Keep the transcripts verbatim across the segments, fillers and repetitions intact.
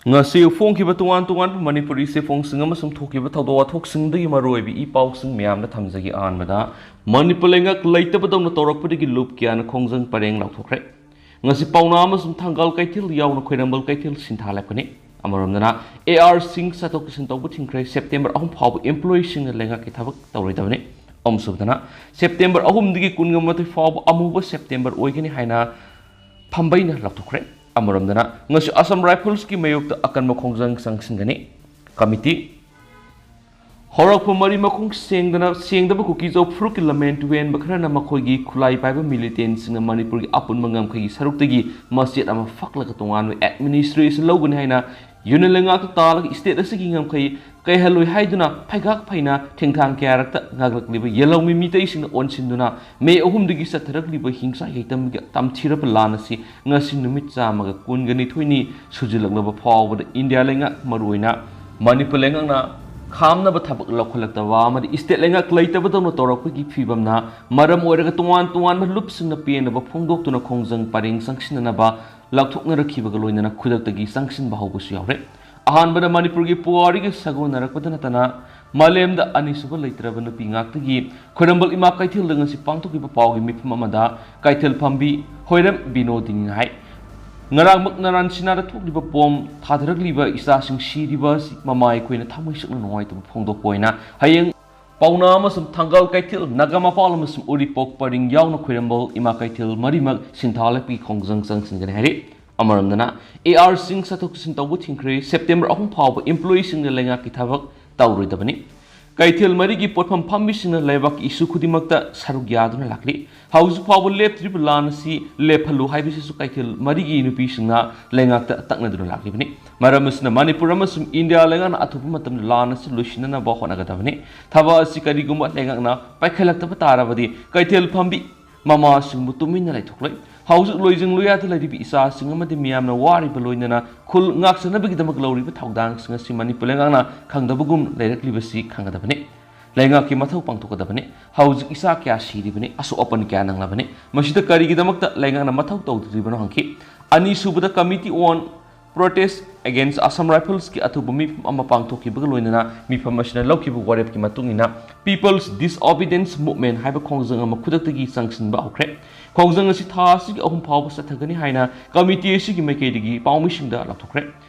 ꯉꯁꯤ ꯐꯣꯡꯈꯤꯕ ꯇꯣꯉꯥꯟ ꯇꯣꯉꯥꯟꯕ ꯃꯅꯤꯄꯨꯔꯤ ꯆꯦꯐꯣꯡꯁꯤꯡ ꯑꯃꯁꯨꯡ ꯊꯣꯛꯈꯤꯕ ꯊꯧꯗꯣꯛ ꯋꯥꯊꯣꯛꯁꯤꯡꯗꯒꯤ ꯃꯔꯨꯑꯣꯏꯕ ꯏ ꯄꯥꯎꯁꯤꯡ ꯃꯌꯥꯝꯗ ꯊꯝꯖꯒꯦ꯫ ꯑꯍꯥꯟꯕꯗ, ꯃꯅꯤꯄꯨꯔ ꯂꯩꯉꯥꯛ ꯂꯩꯇꯕꯗꯧꯅ ꯇꯧꯔꯛꯄꯗꯒꯤ ꯂꯨꯞ ꯀꯌꯥꯅ ꯈꯣꯡꯖꯪ ꯄꯔꯦꯡ ꯂꯥꯎꯊꯣꯛꯈ꯭ꯔꯦ꯫ ꯉꯁꯤ ꯄꯥꯎꯅꯥ ꯑꯃꯁꯨꯡ ꯊꯪꯒꯥꯜ ꯀꯩꯊꯦꯜ ꯌꯥꯎꯅ ꯈ꯭ꯋꯥꯏꯔꯝꯕꯜ ꯀꯩꯊꯦꯜ ꯁꯤꯟꯊꯥ ꯂꯦꯞꯀꯅꯤ꯫ ꯑꯃꯔꯣꯝꯗꯅ, ꯑꯦ ꯑꯥꯔ ꯁꯤꯡ ꯆꯠꯊꯣꯛ ꯆꯠꯁꯤꯟ ꯇꯧꯕ ꯊꯤꯡꯈ꯭ꯔꯦ꯫ ꯁꯦꯞꯇꯦꯝꯕꯔ ꯑꯍꯨꯝ ꯐꯥꯎꯕ ꯏꯝꯄ꯭ꯂꯣꯌꯤꯁꯤꯡꯅ ꯂꯩꯉꯥꯛꯀꯤ ꯊꯕꯛ ꯇꯧꯔꯣꯏꯗꯕꯅꯤ꯫ ꯑꯍꯨꯝꯁꯨꯕꯗꯅ, ꯁꯦꯞꯇꯦꯝꯕꯔ ꯑꯍꯨꯝꯗꯒꯤ ꯀꯨꯟꯒ ꯃꯥꯊꯣꯏ ꯐꯥꯎꯕ ꯑꯃꯨꯕ ꯁꯦꯞꯇꯦꯝꯕꯔ ꯑꯣꯏꯒꯅꯤ ꯍꯥꯏꯅ ꯐꯝꯕꯩꯅ ꯂꯥꯎꯊꯣꯛꯈ꯭ꯔꯦ꯫ ꯑꯃꯔꯣꯝꯗꯅ, ꯉꯁꯤ ꯑꯁꯥꯝ ꯔꯥꯏꯐꯜꯁꯀꯤ ꯃꯥꯌꯣꯛꯇ ꯑꯀꯟꯕ ꯈꯣꯡꯖꯪ ꯆꯪꯁꯤꯟꯒꯅꯤ꯫ ꯀꯃꯤꯇꯤ꯫ ꯍꯧꯔꯛꯐꯝ ꯃꯔꯤ ꯃꯈꯣꯡ ꯁꯦꯡꯗꯅ ꯁꯦꯡꯗꯕ ꯀꯨꯀꯤꯖꯧ ꯐꯨꯔꯨꯞꯀꯤ ꯂꯃꯦꯟ ꯇꯨꯔꯦꯟꯕ ꯈꯔꯅ ꯃꯈꯣꯏꯒꯤ ꯈꯨꯠꯂꯥꯏ ꯄꯥꯏꯕ ꯃꯤꯂꯤꯇꯦꯟꯁꯤꯡꯅ ꯃꯅꯤꯄꯨꯔꯒꯤ ꯑꯄꯨꯟꯕ ꯉꯝꯈꯩꯒꯤ ꯁꯔꯨꯛꯇꯒꯤ ꯃꯆꯦꯠ ꯑꯃ ꯐꯛꯂꯒ ꯇꯣꯉꯥꯟꯕ ꯑꯦꯗꯃꯤꯅꯤꯁꯇ꯭ꯔꯦꯁꯟ ꯂꯧꯒꯅꯤ ꯍꯥꯏꯅ ꯌꯨꯅꯤꯌꯟ ꯂꯩꯉꯥꯛꯇ ꯇꯥꯜꯂꯒ ꯁ꯭ꯇꯦꯠ ꯑꯁꯤꯒꯤ ꯉꯝꯈꯩ ꯀꯥꯏꯍꯜꯂꯣꯏ ꯍꯥꯏꯗꯨꯅ ꯐꯩꯒꯥꯛ ꯐꯩꯅ ꯊꯦꯡꯊꯥꯡ ꯀꯌꯥꯔꯛꯇ ꯉꯥꯛꯂꯛꯂꯤꯕ ꯌꯦꯜꯍꯧꯃꯤ ꯃꯤꯇꯩꯁꯤꯡꯅ ꯑꯣꯟꯁꯤꯟꯗꯨꯅ ꯃꯦ ꯑꯍꯨꯝꯗꯒꯤ ꯆꯠꯊꯔꯛꯂꯤꯕ ꯍꯤꯡꯁꯥ ꯌꯩꯇꯝꯒꯤ ꯇꯝꯊꯤꯔꯕ ꯂꯥꯟ ꯑꯁꯤ ꯉꯁꯤ ꯅꯨꯃꯤꯠ ꯆꯥꯝꯃꯒ ꯀꯨꯟꯒ ꯅꯤꯊꯣꯏꯅꯤ ꯁꯨꯖꯤꯜꯂꯛꯂꯕ ꯐꯥꯎꯕꯗ ꯏꯟꯗꯤꯌꯥ ꯂꯩꯉꯥꯛ, ꯃꯔꯨꯑꯣꯏꯅ ꯃꯅꯤꯄꯨꯔ ꯂꯩꯉꯥꯛꯅ ꯈꯥꯝꯅꯕ ꯊꯕꯛ ꯂꯧꯈꯠꯂꯛꯇꯕ ꯑꯃꯗꯤ ꯁ꯭ꯇꯦꯠ ꯂꯩꯉꯥꯛ ꯂꯩꯇꯕꯗꯧꯅ ꯇꯧꯔꯛꯄꯒꯤ ꯐꯤꯕꯝꯅ ꯃꯔꯝ ꯑꯣꯏꯔꯒ ꯇꯣꯉꯥꯟ ꯇꯣꯉꯥꯟꯕ ꯂꯨꯞꯁꯤꯡꯅ ꯄꯦꯟꯗꯕ ꯐꯣꯡꯗꯣꯛꯇꯨꯅ ꯈꯣꯡꯖꯪ ꯄꯔꯦꯡ ꯆꯪꯁꯤꯟꯅꯅꯕ ꯂꯥꯎꯊꯣꯛꯅꯔꯛꯈꯤꯕꯒ ꯂꯣꯏꯅꯅ ꯈꯨꯗꯛꯇꯒꯤ ꯆꯪꯁꯤꯟꯕ ꯍꯧꯕꯁꯨ ꯌꯥꯎꯔꯦ꯫ ꯑꯍꯥꯟꯕꯗ ꯃꯅꯤꯄꯨꯔꯒꯤ ꯄꯨꯋꯥꯔꯤꯒ ꯁꯥꯒꯣꯟꯅꯔꯛꯄꯗ ꯅꯠꯇꯅ ꯃꯥꯂꯦꯝꯗ ꯑꯅꯤꯁꯨꯕ ꯂꯩꯇ꯭ꯔꯕ ꯅꯨꯄꯤ ꯉꯥꯛꯇꯒꯤ ꯈ꯭ꯋꯥꯏꯔꯝꯕꯜ ꯏꯃꯥ ꯀꯩꯊꯦꯜꯗ ꯉꯁꯤ ꯄꯥꯡꯊꯣꯛꯈꯤꯕ ꯄꯥꯎꯒꯤ ꯃꯤꯐꯝ ꯑꯃꯗ ꯀꯩꯊꯦꯜ ꯐꯝꯕꯤ ꯍꯣꯏꯔꯦꯝ ꯕꯤꯅꯣꯗꯤꯅꯤꯅ ꯍꯥꯏ, ꯉꯔꯥꯡꯃꯛ ꯅꯔꯥꯟ ꯁꯤꯅꯥꯗ ꯊꯣꯛꯂꯤꯕ ꯕꯣꯝ ꯊꯥꯗꯔꯛꯂꯤꯕ ꯏꯆꯥꯁꯤꯡ ꯁꯤꯔꯤꯕ ꯑꯁꯤ ꯃꯃꯥ ꯑꯩꯈꯣꯏꯅ ꯊꯃꯣꯏ ꯁꯣꯛꯅ ꯅꯨꯡꯉꯥꯏꯇꯕ ꯐꯣꯡꯗꯣꯛꯄ ꯑꯣꯏꯅ ꯍꯌꯦꯡ ꯄꯥꯎꯅꯥ ꯑꯃꯁꯨꯡ ꯊꯪꯒꯥꯜ ꯀꯩꯊꯦꯜ, ꯅꯥꯒꯥꯃꯄꯥꯜ ꯑꯃꯁꯨꯡ ꯎꯔꯤꯄꯣꯛ ꯄꯔꯤꯡ ꯌꯥꯎꯅ ꯈ꯭ꯋꯥꯏꯔꯝꯕꯜ ꯏꯃꯥ ꯀꯩꯊꯦꯜ ꯃꯔꯤꯃꯛ ꯁꯤꯟꯊꯥ ꯂꯦꯞꯄꯒꯤ ꯈꯣꯡꯖꯪ ꯆꯪꯁꯤꯟꯒꯅꯤ ꯍꯥꯏꯔꯤ꯫ ꯑꯃꯔꯣꯝꯗꯅ, ꯑꯦ ꯑꯥꯔ ꯁꯤꯡ ꯆꯠꯊꯣꯛ ꯆꯠꯁꯤꯟ ꯇꯧꯕ ꯊꯤꯡꯈ꯭ꯔꯦ꯫ ꯁꯦꯞꯇꯦꯝꯕꯔ ꯑꯍꯨꯝ ꯐꯥꯎꯕ ꯏꯝꯄ꯭ꯂꯣꯌꯤꯁꯤꯡꯅ ꯂꯩꯉꯥꯛꯀꯤ ꯊꯕꯛ ꯇꯧꯔꯣꯏꯗꯕꯅꯤ꯫ ꯀꯩꯊꯦꯜ ꯃꯔꯤꯒꯤ ꯄꯣꯠꯐꯝ ꯐꯝꯕꯤꯁꯤꯡꯅ ꯂꯩꯕꯥꯛꯀꯤ ꯏꯁꯨ ꯈꯨꯗꯤꯡꯃꯛꯇ ꯁꯔꯨꯛ ꯌꯥꯗꯨꯅ ꯂꯥꯛꯂꯤ꯫ ꯍꯧꯖꯤꯛ ꯐꯥꯎꯕ ꯂꯦꯞꯇ꯭ꯔꯤꯕ ꯂꯥꯟ ꯑꯁꯤ ꯂꯦꯞꯍꯜꯂꯨ ꯍꯥꯏꯕꯁꯤꯁꯨ ꯀꯩꯊꯦꯜ ꯃꯔꯤꯒꯤ ꯅꯨꯄꯤꯁꯤꯡꯅ ꯂꯩꯉꯥꯛꯇ ꯇꯛꯅꯗꯨꯅ ꯂꯥꯛꯂꯤꯕꯅꯤ꯫ ꯃꯔꯝ ꯑꯁꯤꯅ ꯃꯅꯤꯄꯨꯔ ꯑꯃꯁꯨꯡ ꯏꯟꯗꯤꯌꯥ ꯂꯩꯉꯥꯛꯅ ꯑꯊꯨꯕ ꯃꯇꯝꯗ ꯂꯥꯟ ꯑꯁꯤ ꯂꯣꯏꯁꯤꯟꯅꯅꯕ ꯍꯣꯠꯅꯒꯗꯕꯅꯤ꯫ ꯊꯕꯛ ꯑꯁꯤ ꯀꯔꯤꯒꯨꯝꯕ ꯂꯩꯉꯥꯛꯅ ꯄꯥꯏꯈꯠꯂꯛꯇꯕ ꯇꯥꯔꯕꯗꯤ ꯀꯩꯊꯦꯜ ꯐꯝꯕꯤ ꯃꯃꯥꯁꯤꯡꯕꯨ ꯇꯨꯃꯤꯟꯅ ꯂꯩꯊꯣꯛꯂꯣꯏ꯫ ꯍꯧꯖꯤꯛ ꯂꯣꯏꯖꯤꯡ ꯂꯣꯌꯥꯗ ꯂꯩꯔꯤꯕ ꯏꯆꯥꯁꯤꯡ ꯑꯃꯗꯤ ꯃꯤꯌꯥꯝꯅ ꯋꯥꯔꯤꯕ ꯂꯣꯏꯅꯅ ꯈꯨꯜ ꯉꯥꯛꯆꯅꯕꯒꯤꯗꯃꯛ ꯂꯧꯔꯤꯕ ꯊꯧꯗꯥꯡꯁꯤꯡ ꯑꯁꯤ ꯃꯅꯤꯄꯨꯔ ꯂꯩꯉꯥꯛꯅ ꯈꯪꯗꯕꯒꯨꯝ ꯂꯩꯔꯛꯂꯤꯕꯁꯤ ꯈꯪꯒꯗꯕꯅꯤ꯫ ꯂꯩꯉꯥꯛꯀꯤ ꯃꯊꯧ ꯄꯥꯡꯊꯣꯛꯀꯗꯕꯅꯤ꯫ ꯍꯧꯖꯤꯛ ꯏꯆꯥ ꯀꯌꯥ ꯁꯤꯔꯤꯕꯅꯤ, ꯑꯁꯣꯛ ꯑꯄꯟ ꯀꯌꯥ ꯅꯪꯂꯕꯅꯤ꯫ ꯃꯁꯤꯗ ꯀꯔꯤꯒꯤꯗꯃꯛꯇ ꯂꯩꯉꯥꯛꯅ ꯃꯊꯧ ꯇꯧꯗ꯭ꯔꯤꯕꯅꯣ ꯍꯪꯈꯤ꯫ ꯑꯅꯤꯁꯨꯕꯗ, ꯀꯃꯤꯇꯤ ꯑꯣꯟ Protest Against Assam Riflesꯀꯤ ꯑꯊꯨꯕ ꯃꯤꯐꯝ ꯑꯃ ꯄꯥꯡꯊꯣꯛꯈꯤꯕꯒ ꯂꯣꯏꯅꯅ ꯃꯤꯐꯝ ꯑꯁꯤꯅ ꯂꯧꯈꯤꯕ ꯋꯥꯔꯦꯞꯀꯤ ꯃꯇꯨꯡ ꯏꯟꯅ People's Disobedience Movement ꯍꯥꯏꯕ ꯈꯣꯡꯖꯪ ꯑꯃ ꯈꯨꯗꯛꯇꯒꯤ ꯆꯪꯁꯤꯟꯕ ꯍꯧꯈ꯭ꯔꯦ꯫ ꯈꯣꯡꯖꯪ ꯑꯁꯤ ꯊꯥ ꯑꯁꯤꯒꯤ ꯑꯍꯨꯝ ꯐꯥꯎꯕ ꯆꯠꯊꯒꯅꯤ ꯍꯥꯏꯅ ꯀꯃꯤꯇꯤ ꯑꯁꯤꯒꯤ ꯃꯥꯏꯀꯩꯗꯒꯤ ꯄꯥꯎꯃꯤꯁꯤꯡꯗ ꯂꯥꯎꯊꯣꯛꯈ꯭ꯔꯦ꯫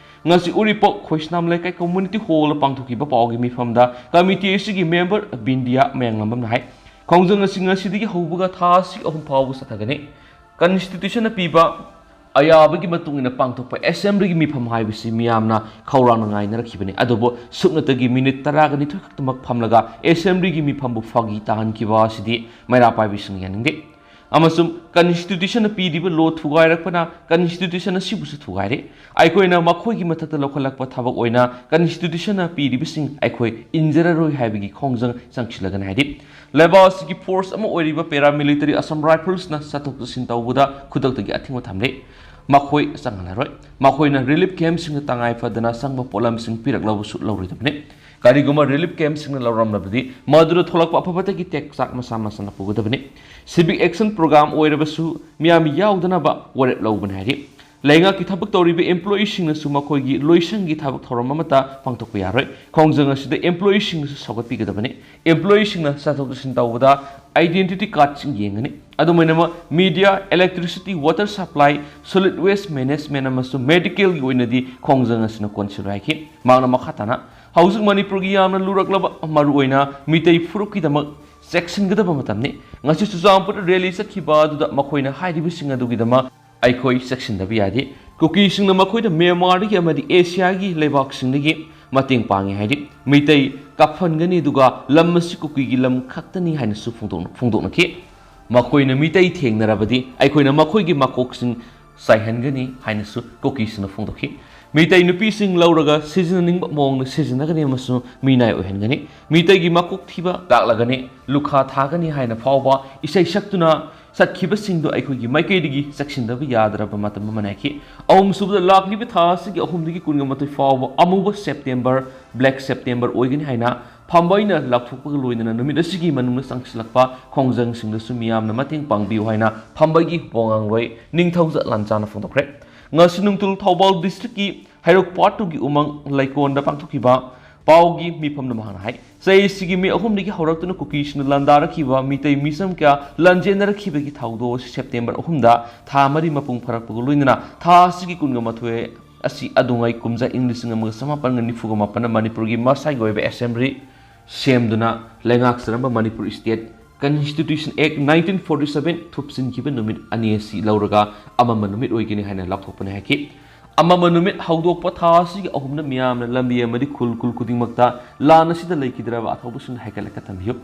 ꯉꯁꯤ ꯎꯔꯤꯄꯣꯛ ꯈꯣꯏꯁꯅꯥꯝ ꯂꯩꯀꯥꯏ Community Hallꯗ ꯄꯥꯡꯊꯣꯛꯈꯤꯕ ꯄꯥꯎꯒꯤ ꯃꯤꯐꯝꯗ ꯀꯃꯤꯇꯤ ꯑꯁꯤꯒꯤ ꯃꯦꯝꯕꯔ ꯕꯤꯟꯗꯤꯌꯥ ꯃꯌꯥꯡꯂꯝꯕꯝꯅ ꯍꯥꯏ, ꯈꯣꯡꯖꯪ ꯑꯁꯤ ꯉꯁꯤꯗꯒꯤ ꯍꯧꯕꯒ ꯊꯥ ꯑꯁꯤ ꯑꯍꯨꯝ ꯐꯥꯎꯕ ꯆꯠꯊꯒꯅꯤ꯫ Constitutionꯅ ꯄꯤꯕ ꯑꯌꯥꯕꯒꯤ ꯃꯇꯨꯡ ꯏꯟꯅ ꯄꯥꯡꯊꯣꯛꯄ Assemblyꯒꯤ ꯃꯤꯐꯝ ꯍꯥꯏꯕꯁꯤ ꯃꯤꯌꯥꯝꯅ ꯈꯧꯔꯥꯡꯅ ꯉꯥꯏꯅꯔꯛꯈꯤꯕꯅꯤ꯫ ꯑꯗꯨꯕꯨ ꯁꯨꯞꯅꯇꯒꯤ ꯃꯤꯅꯤꯠ ꯇꯔꯥꯒ ꯅꯤꯊꯣꯏ ꯈꯛꯇꯃꯛ ꯐꯝꯂꯒ Assemblyꯒꯤ ꯃꯤꯐꯝꯕꯨ ꯐꯥꯒꯤ ꯇꯥꯍꯟꯈꯤꯕ ꯑꯁꯤꯗꯤ ꯃꯩꯔꯥ ꯄꯥꯏꯕꯤꯁꯤꯡꯅ ꯌꯥꯅꯤꯡꯗꯦ꯫ ꯑꯃꯁꯨꯡ Constitutionꯅ ꯄꯤꯔꯤꯕ law ꯊꯨꯒꯥꯏꯔꯛꯄꯅ Constitution ꯑꯁꯤꯕꯨꯁꯨ ꯊꯨꯒꯥꯏꯔꯦ꯫ ꯑꯩꯈꯣꯏꯅ ꯃꯈꯣꯏꯒꯤ ꯃꯊꯛꯇ ꯂꯧꯈꯠꯂꯛꯄ ꯊꯕꯛ ꯑꯣꯏꯅ Constitutionꯅ ꯄꯤꯔꯤꯕꯁꯤꯡ ꯑꯩꯈꯣꯏ ꯏꯟꯖꯔꯔꯣꯏ ꯍꯥꯏꯕꯒꯤ ꯈꯣꯡꯖꯪ ꯆꯪꯁꯤꯜꯂꯒꯅꯤ ꯍꯥꯏꯔꯤ꯫ ꯂꯩꯕꯥꯛ ꯑꯁꯤꯒꯤ force ꯑꯃ ꯑꯣꯏꯔꯤꯕ Paramilitary Assam Riflesꯅ ꯆꯠꯊꯣꯛ ꯆꯠꯁꯤꯟ ꯇꯧꯕꯗ ꯈꯨꯗꯛꯇꯒꯤ ꯑꯊꯤꯡꯕ ꯊꯝꯂꯦ꯫ ꯃꯈꯣꯏ ꯆꯪꯍꯜꯂꯔꯣꯏ꯫ ꯃꯈꯣꯏꯅ relief campꯁꯤꯡꯗ ꯇꯉꯥꯏ ꯐꯗꯅ ꯆꯪꯕ ꯄꯣꯠꯂꯝꯁꯤꯡ ꯄꯤꯔꯛꯂꯕꯁꯨ ꯂꯧꯔꯣꯏꯗꯕꯅꯤ꯫ ꯀꯔꯤꯒꯨꯝꯕ relief campꯁꯤꯡꯅ ꯂꯧꯔꯝꯂꯕꯗꯤ ꯃꯗꯨꯗ ꯊꯣꯛꯂꯛꯄ ꯑꯐꯕꯇꯒꯤ ꯇꯦꯛ ꯆꯥꯛ ꯃꯁꯥ ꯃꯁꯥꯅ ꯄꯨꯒꯗꯕꯅꯤ꯫ Civic action program ꯑꯣꯏꯔꯕꯁꯨ ꯃꯤꯌꯥꯝ ꯌꯥꯎꯗꯅꯕ ꯋꯥꯔꯦꯞ ꯂꯧꯕꯅꯤ ꯍꯥꯏꯔꯤ꯫ ꯂꯩꯉꯥꯛꯀꯤ ꯊꯕꯛ ꯇꯧꯔꯤꯕ employeeꯁꯤꯡꯅꯁꯨ ꯃꯈꯣꯏꯒꯤ ꯂꯣꯏꯁꯪꯒꯤ ꯊꯕꯛ ꯊꯧꯔꯝ ꯑꯃꯠꯇ ꯄꯥꯡꯊꯣꯛꯄ ꯌꯥꯔꯣꯏ꯫ ꯈꯣꯡꯖꯪ ꯑꯁꯤꯗ employeeꯁꯤꯡꯅꯁꯨ ꯁꯧꯒꯠꯄꯤꯒꯗꯕꯅꯤ꯫ Employeeꯁꯤꯡꯅ ꯆꯠꯊꯣꯛ ꯆꯠꯁꯤꯟ ꯇꯧꯕꯗ identity cardꯁꯤꯡ ꯌꯦꯡꯒꯅꯤ꯫ ꯑꯗꯨꯝ ꯑꯣꯏꯅꯃꯛ media, electricity, water supply, solid waste management ꯑꯃꯁꯨꯡ medicalꯒꯤ ꯑꯣꯏꯅꯗꯤ ꯈꯣꯡꯖꯪ ꯑꯁꯤꯅ ꯀꯣꯟꯁꯤꯜꯂꯣꯏ ꯍꯥꯏꯈꯤ꯫ ꯃꯍꯥꯛꯅ ꯃꯈꯥ ꯇꯥꯅ, ꯍꯧꯖꯤꯛ ꯃꯅꯤꯄꯨꯔꯒꯤ ꯌꯥꯝꯅ ꯂꯨꯔꯛꯂꯕ, ꯃꯔꯨꯑꯣꯏꯅ ꯃꯤꯇꯩ ꯐꯨꯔꯨꯞꯀꯤꯗꯃꯛ ꯆꯦꯛꯁꯤꯟꯒꯗꯕ ꯃꯇꯝꯅꯤ꯫ ꯉꯁꯤ ꯆꯨꯔꯆꯥꯟꯄꯨꯔꯗ rally ꯆꯠꯈꯤꯕ ꯑꯗꯨꯗ ꯃꯈꯣꯏꯅ ꯍꯥꯏꯔꯤꯕꯁꯤꯡ ꯑꯗꯨꯒꯤꯗꯃꯛ ꯑꯩꯈꯣꯏ ꯆꯦꯛꯁꯤꯟꯗꯕ ꯌꯥꯗꯦ꯫ ꯀꯨꯀꯤꯁꯤꯡꯅ ꯃꯈꯣꯏꯗ ꯃ꯭ꯌꯥꯟꯃꯥꯔꯗꯒꯤ ꯑꯃꯗꯤ ꯑꯦꯁꯤꯌꯥꯒꯤ ꯂꯩꯕꯥꯛꯁꯤꯡꯗꯒꯤ ꯃꯇꯦꯡ ꯄꯥꯡꯉꯤ ꯍꯥꯏꯔꯤ꯫ ꯃꯤꯇꯩ ꯀꯥꯞꯍꯟꯒꯅꯤ, ꯑꯗꯨꯒ ꯂꯝ ꯑꯁꯤ ꯀꯨꯀꯤꯒꯤ ꯂꯝ ꯈꯛꯇꯅꯤ ꯍꯥꯏꯅꯁꯨ ꯐꯣꯡꯗꯣꯛ-, ꯐꯣꯡꯗꯣꯛꯅꯈꯤ꯫ ꯃꯈꯣꯏꯅ ꯃꯤꯇꯩ ꯊꯦꯡꯅꯔꯕꯗꯤ ꯑꯩꯈꯣꯏꯅ ꯃꯈꯣꯏꯒꯤ ꯃꯀꯣꯛꯁꯤꯡ ꯆꯥꯏꯍꯟꯒꯅꯤ ꯍꯥꯏꯅꯁꯨ ꯀꯨꯀꯤꯁꯤꯡꯅ ꯐꯣꯡꯗꯣꯛꯈꯤ꯫ ꯃꯤꯇꯩ ꯅꯨꯄꯤꯁꯤꯡ ꯂꯧꯔꯒ ꯁꯤꯖꯤꯟꯅꯅꯤꯡꯕ ꯃꯑꯣꯡꯗ ꯁꯤꯖꯤꯟꯅꯒꯅꯤ ꯑꯃꯁꯨꯡ ꯃꯤꯅꯥꯏ ꯑꯣꯏꯍꯟꯒꯅꯤ꯫ ꯃꯤꯇꯩꯒꯤ ꯃꯀꯣꯛ ꯊꯤꯕ ꯇꯥꯛꯂꯒꯅꯤ, ꯂꯨꯈꯥ ꯊꯥꯒꯅꯤ ꯍꯥꯏꯅ ꯐꯥꯎꯕ ꯏꯁꯩ ꯁꯛꯇꯨꯅ ꯆꯠꯈꯤꯕꯁꯤꯡꯗꯨ ꯑꯩꯈꯣꯏꯒꯤ ꯃꯥꯏꯀꯩꯗꯒꯤ ꯆꯦꯛꯁꯤꯟꯗꯕ ꯌꯥꯗ꯭ꯔꯕ ꯃꯇꯝ ꯑꯃꯅꯤ ꯍꯥꯏꯈꯤ꯫ ꯑꯍꯨꯝꯁꯨꯕꯗ, ꯂꯥꯛꯂꯤꯕ ꯊꯥ ꯑꯁꯤꯒꯤ ꯑꯍꯨꯝꯗꯒꯤ ꯀꯨꯟꯒ ꯃꯥꯊꯣꯏ ꯐꯥꯎꯕ ꯑꯃꯨꯕ September, Black September ꯑꯣꯏꯒꯅꯤ ꯍꯥꯏꯅ ꯐꯝꯕꯩꯅ ꯂꯥꯎꯊꯣꯛꯄꯒ ꯂꯣꯏꯅꯅ ꯅꯨꯃꯤꯠ ꯑꯁꯤꯒꯤ ꯃꯅꯨꯡꯗ ꯆꯪꯁꯤꯜꯂꯛꯄ ꯈꯣꯡꯖꯪꯁꯤꯡꯗꯁꯨ ꯃꯤꯌꯥꯝꯅ ꯃꯇꯦꯡ ꯄꯥꯡꯕꯤꯌꯨ ꯍꯥꯏꯅ ꯐꯝꯕꯩꯒꯤ ꯋꯥꯉꯥꯡꯂꯣꯏ ꯅꯤꯡꯊꯧꯖ ꯂꯥꯟꯆꯥꯅ ꯐꯣꯡꯗꯣꯛꯈ꯭ꯔꯦ꯫ ꯉꯁꯤ ꯅꯨꯡꯊꯤꯜ ꯊꯧꯕꯥꯜ ꯗꯤꯁꯇ꯭ꯔꯤꯛꯀꯤ ꯍꯩꯔꯣꯛ ꯄꯥꯔꯠ ꯇꯨꯒꯤ ꯎꯃꯪ ꯂꯩꯀꯣꯜꯗ ꯄꯥꯡꯊꯣꯛꯈꯤꯕ ꯄꯥꯎꯒꯤ ꯃꯤꯐꯝꯗ ꯃꯍꯥꯛꯅ ꯍꯥꯏ, ꯆꯍꯤꯁꯤꯒꯤ ꯃꯦ ꯑꯍꯨꯝꯗꯒꯤ ꯍꯧꯔꯛꯇꯨꯅ ꯀꯨꯀꯤꯁꯤꯡꯅ ꯂꯥꯟꯗꯥꯔꯛꯈꯤꯕ ꯃꯤꯇꯩ ꯃꯤꯆꯝ ꯀꯌꯥ ꯂꯥꯟꯖꯦꯟꯅꯔꯛꯈꯤꯕꯒꯤ ꯊꯧꯗꯣꯛ ꯑꯁꯤ ꯁꯦꯞꯇꯦꯝꯕꯔ ꯑꯍꯨꯝꯗ ꯊꯥ ꯃꯔꯤ ꯃꯄꯨꯡ ꯐꯥꯔꯛꯄꯒ ꯂꯣꯏꯅꯅ ꯊꯥ ꯑꯁꯤꯒꯤ ꯀꯨꯟꯒ ꯃꯥꯊꯣꯏ ꯑꯁꯤ ꯑꯗꯨꯉꯩ ꯀꯨꯝꯖꯥ ꯏꯪ ꯂꯤꯁꯤꯡ ꯑꯃꯒ ꯆꯃꯥꯄꯟꯒ ꯅꯤꯐꯨꯒ ꯃꯥꯄꯟꯗ ꯃꯅꯤꯄꯨꯔꯒꯤ ꯃꯁꯥꯒꯤ ꯑꯣꯏꯕ ꯑꯦꯁꯦꯝꯕ꯭ꯂꯤ ꯁꯦꯝꯗꯨꯅ ꯂꯩꯉꯥꯛꯆꯔꯝꯕ ꯃꯅꯤꯄꯨꯔ ꯁ꯭ꯇꯦꯠ ꯀꯟꯁꯇꯤꯇ꯭ꯌꯨꯁꯟ ꯑꯦꯛ ꯅꯥꯏꯟꯇꯤꯟ ꯐꯣꯔꯇꯤ ꯁꯚꯦꯟ ꯊꯨꯞꯆꯤꯟꯈꯤꯕ ꯅꯨꯃꯤꯠ ꯑꯅꯤ ꯑꯁꯤ ꯂꯧꯔꯒ ꯑꯃꯝꯕ ꯅꯨꯃꯤꯠ ꯑꯣꯏꯒꯅꯤ ꯍꯥꯏꯅ ꯂꯥꯎꯊꯣꯛꯄꯅꯤ ꯍꯥꯏꯈꯤ꯫ ꯑꯃꯝꯕ ꯅꯨꯃꯤꯠ ꯍꯧꯗꯣꯛꯄ ꯊꯥ ꯑꯁꯤꯒꯤ ꯑꯍꯨꯝꯗ ꯃꯤꯌꯥꯝꯅ ꯂꯝꯕꯤ ꯑꯃꯗꯤ ꯈꯨꯜ ꯈꯨꯜ ꯈꯨꯗꯤꯡꯃꯛꯇ ꯂꯥꯟ ꯑꯁꯤꯗ ꯂꯩꯈꯤꯗ꯭ꯔꯕ ꯑꯊꯧꯕꯁꯤꯡꯅ ꯍꯥꯏꯒꯠꯂꯒ ꯊꯝꯕꯤꯌꯨ꯫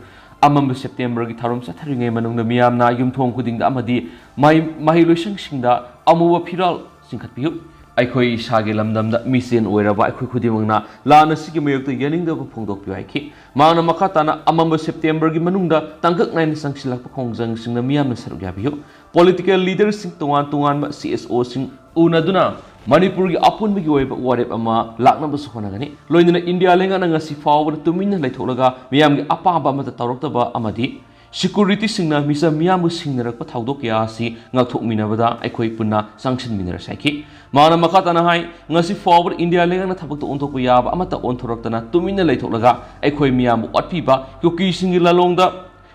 ꯑꯃꯝꯕ ꯁꯦꯞꯇꯦꯝꯕꯔꯒꯤ ꯊꯧꯔꯝ ꯆꯠꯊꯔꯤꯉꯩ ꯃꯅꯨꯡꯗ ꯃꯤꯌꯥꯝꯅ ꯌꯨꯝꯊꯣꯡ ꯈꯨꯗꯤꯡꯗ ꯑꯃꯗꯤ ꯃꯍꯩ-, ꯃꯍꯩꯂꯣꯏꯁꯪꯁꯤꯡꯗ ꯑꯃꯨꯕ ꯐꯤꯔꯥꯜ ꯆꯤꯡꯈꯠꯄꯤꯌꯨ꯫ ꯑꯩꯈꯣꯏ ꯏꯁꯥꯒꯤ ꯂꯝꯗꯝꯗ ꯃꯤꯆꯦꯟ ꯑꯣꯏꯔꯕ ꯑꯩꯈꯣꯏ ꯈꯨꯗꯤꯡꯃꯛꯅ ꯂꯥꯟ ꯑꯁꯤꯒꯤ ꯃꯥꯌꯣꯛꯇ ꯌꯥꯅꯤꯡꯗꯕ ꯐꯣꯡꯗꯣꯛꯄꯤꯌꯨ ꯍꯥꯏꯈꯤ꯫ ꯃꯍꯥꯛꯅ ꯃꯈꯥ ꯇꯥꯅ ꯑꯃꯝꯕ ꯁꯦꯞꯇꯦꯝꯕꯔꯒꯤ ꯃꯅꯨꯡꯗ ꯇꯥꯡꯀꯛ ꯅꯥꯏꯅ ꯆꯪꯁꯤꯜꯂꯛꯄ ꯈꯣꯡꯖꯪꯁꯤꯡꯗ ꯃꯤꯌꯥꯝꯅ ꯁꯔꯨꯛ ꯌꯥꯕꯤꯌꯨ꯫ ꯄꯣꯂꯤꯇꯤꯀꯦꯜ ꯂꯤꯗꯔꯁꯤꯡ, ꯇꯣꯉꯥꯟ ꯇꯣꯉꯥꯟꯕ ꯁꯤ ꯑꯦꯁ ꯑꯣꯁꯤꯡ ꯎꯅꯗꯨꯅ ꯃꯅꯤꯄꯨꯔꯒꯤ ꯑꯄꯨꯟꯕꯒꯤ ꯑꯣꯏꯕ ꯋꯥꯔꯦꯞ ꯑꯃ ꯂꯥꯛꯅꯕꯁꯨ ꯍꯣꯠꯅꯒꯅꯤ꯫ ꯂꯣꯏꯅꯅ ꯏꯟꯗꯤꯌꯥ ꯂꯩꯉꯥꯛꯅ ꯉꯁꯤ ꯐꯥꯎꯕꯗ ꯇꯨꯃꯤꯟꯅ ꯂꯩꯊꯣꯛꯂꯒ ꯃꯤꯌꯥꯝꯒꯤ ꯑꯄꯥꯝꯕ ꯑꯃꯠꯇ ꯇꯧꯔꯛꯇꯕ ꯑꯃꯗꯤ ꯁꯦꯀ꯭ꯌꯨꯔꯤꯇꯤꯁꯤꯡꯅ ꯃꯤꯆꯝ ꯃꯤꯌꯥꯝꯕꯨ ꯁꯤꯡꯅꯔꯛꯄ ꯊꯧꯗꯣꯛ ꯀꯌꯥ ꯑꯁꯤ ꯉꯥꯛꯊꯣꯛꯃꯤꯟꯅꯕꯗ ꯑꯩꯈꯣꯏ ꯄꯨꯟꯅ ꯆꯪꯁꯤꯟꯃꯤꯟꯅꯔꯁꯤ ꯍꯥꯏꯈꯤ꯫ ꯃꯍꯥꯛꯅ ꯃꯈꯥ ꯇꯥꯅ ꯍꯥꯏ, ꯉꯁꯤ ꯐꯥꯎꯕꯗ ꯏꯟꯗꯤꯌꯥ ꯂꯩꯉꯥꯛꯅ ꯊꯕꯛꯇ ꯑꯣꯟꯊꯣꯛꯄ ꯌꯥꯕ ꯑꯃꯠꯇ ꯑꯣꯟꯊꯣꯔꯛꯇꯅ ꯇꯨꯃꯤꯟꯅ ꯂꯩꯊꯣꯛꯂꯒ ꯑꯩꯈꯣꯏ ꯃꯤꯌꯥꯝꯕꯨ ꯑꯣꯠꯄꯤꯕ, ꯀꯨꯀꯤꯁꯤꯡꯒꯤ ꯂꯥꯂꯣꯡꯗ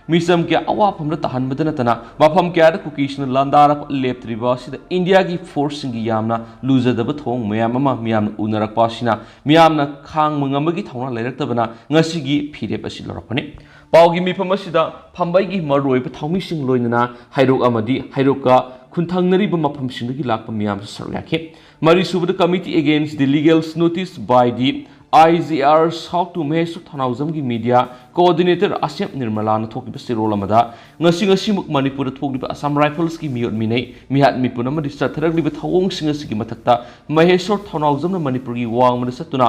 ꯃꯤꯆꯝ ꯀꯌꯥ ꯑꯋꯥꯐꯝꯗ ꯇꯥꯍꯟꯕꯗ ꯅꯠꯇꯅ ꯃꯐꯝ ꯀꯌꯥꯗ ꯀꯨꯀꯤꯁꯤꯡꯅ ꯂꯥꯟꯗꯥꯔꯛꯄ ꯂꯦꯞꯇ꯭ꯔꯤꯕ ꯑꯁꯤꯗ ꯏꯟꯗꯤꯌꯥꯒꯤ ꯐꯣꯔꯁꯁꯤꯡꯒꯤ ꯌꯥꯝꯅ ꯂꯨꯖꯗꯕ ꯊꯧꯑꯣꯡ ꯃꯌꯥꯝ ꯑꯃ ꯃꯤꯌꯥꯝꯅ ꯎꯅꯔꯛꯄ ꯑꯁꯤꯅ ꯃꯤꯌꯥꯝꯅ ꯈꯥꯡꯕ ꯉꯝꯕꯒꯤ ꯊꯧꯅꯥ ꯂꯩꯔꯛꯇꯕꯅ ꯉꯁꯤꯒꯤ ꯐꯤꯔꯦꯞ ꯑꯁꯤ ꯂꯧꯔꯛꯄꯅꯤ꯫ ꯄꯥꯎꯒꯤ ꯃꯤꯐꯝ ꯑꯁꯤꯗ ꯐꯝꯕꯩꯒꯤ ꯃꯔꯨꯑꯣꯏꯕ ꯊꯧꯃꯤꯁꯤꯡ ꯂꯣꯏꯅꯅ ꯍꯩꯔꯣꯛ ꯑꯃꯗꯤ ꯍꯩꯔꯣꯛꯀ ꯈꯨꯟꯊꯪꯅꯔꯤꯕ ꯃꯐꯝꯁꯤꯡꯗꯒꯤ ꯂꯥꯛꯄ ꯃꯤꯌꯥꯝꯁꯨ ꯁꯔꯨꯛ ꯌꯥꯈꯤ꯫ ꯃꯔꯤꯁꯨꯕꯗ Committee Against the Legal Notice by the I G R South to Maheshwar ꯊꯧꯅꯥꯎꯖꯝꯒꯤ ꯃꯤꯗꯤꯌꯥ ꯀꯣꯑꯣꯔꯗꯤꯅꯦꯇꯔ ꯑꯁꯦꯝ ꯅꯤꯔꯃꯂꯥꯅ ꯊꯣꯛꯈꯤꯕ ꯆꯦꯔꯣꯜ ꯑꯃꯗ, ꯉꯁꯤ ꯉꯁꯤꯃꯛ ꯃꯅꯤꯄꯨꯔꯗ ꯊꯣꯛꯂꯤꯕ ꯑꯁꯥꯝ ꯔꯥꯏꯐꯜꯁꯀꯤ ꯃꯤꯑꯣꯠ ꯃꯤꯅꯩ, ꯃꯤꯍꯥꯠ ꯃꯤꯄꯨꯟ ꯑꯃꯗꯤ ꯆꯠꯊꯔꯛꯂꯤꯕ ꯊꯧꯑꯣꯡꯁꯤꯡ ꯑꯁꯤꯒꯤ ꯃꯊꯛꯇ ꯃꯍꯦꯁ꯭ꯋꯔ ꯊꯧꯅꯥꯎꯖꯝꯅ ꯃꯅꯤꯄꯨꯔꯒꯤ ꯋꯥꯡꯃꯗ ꯆꯠꯇꯨꯅ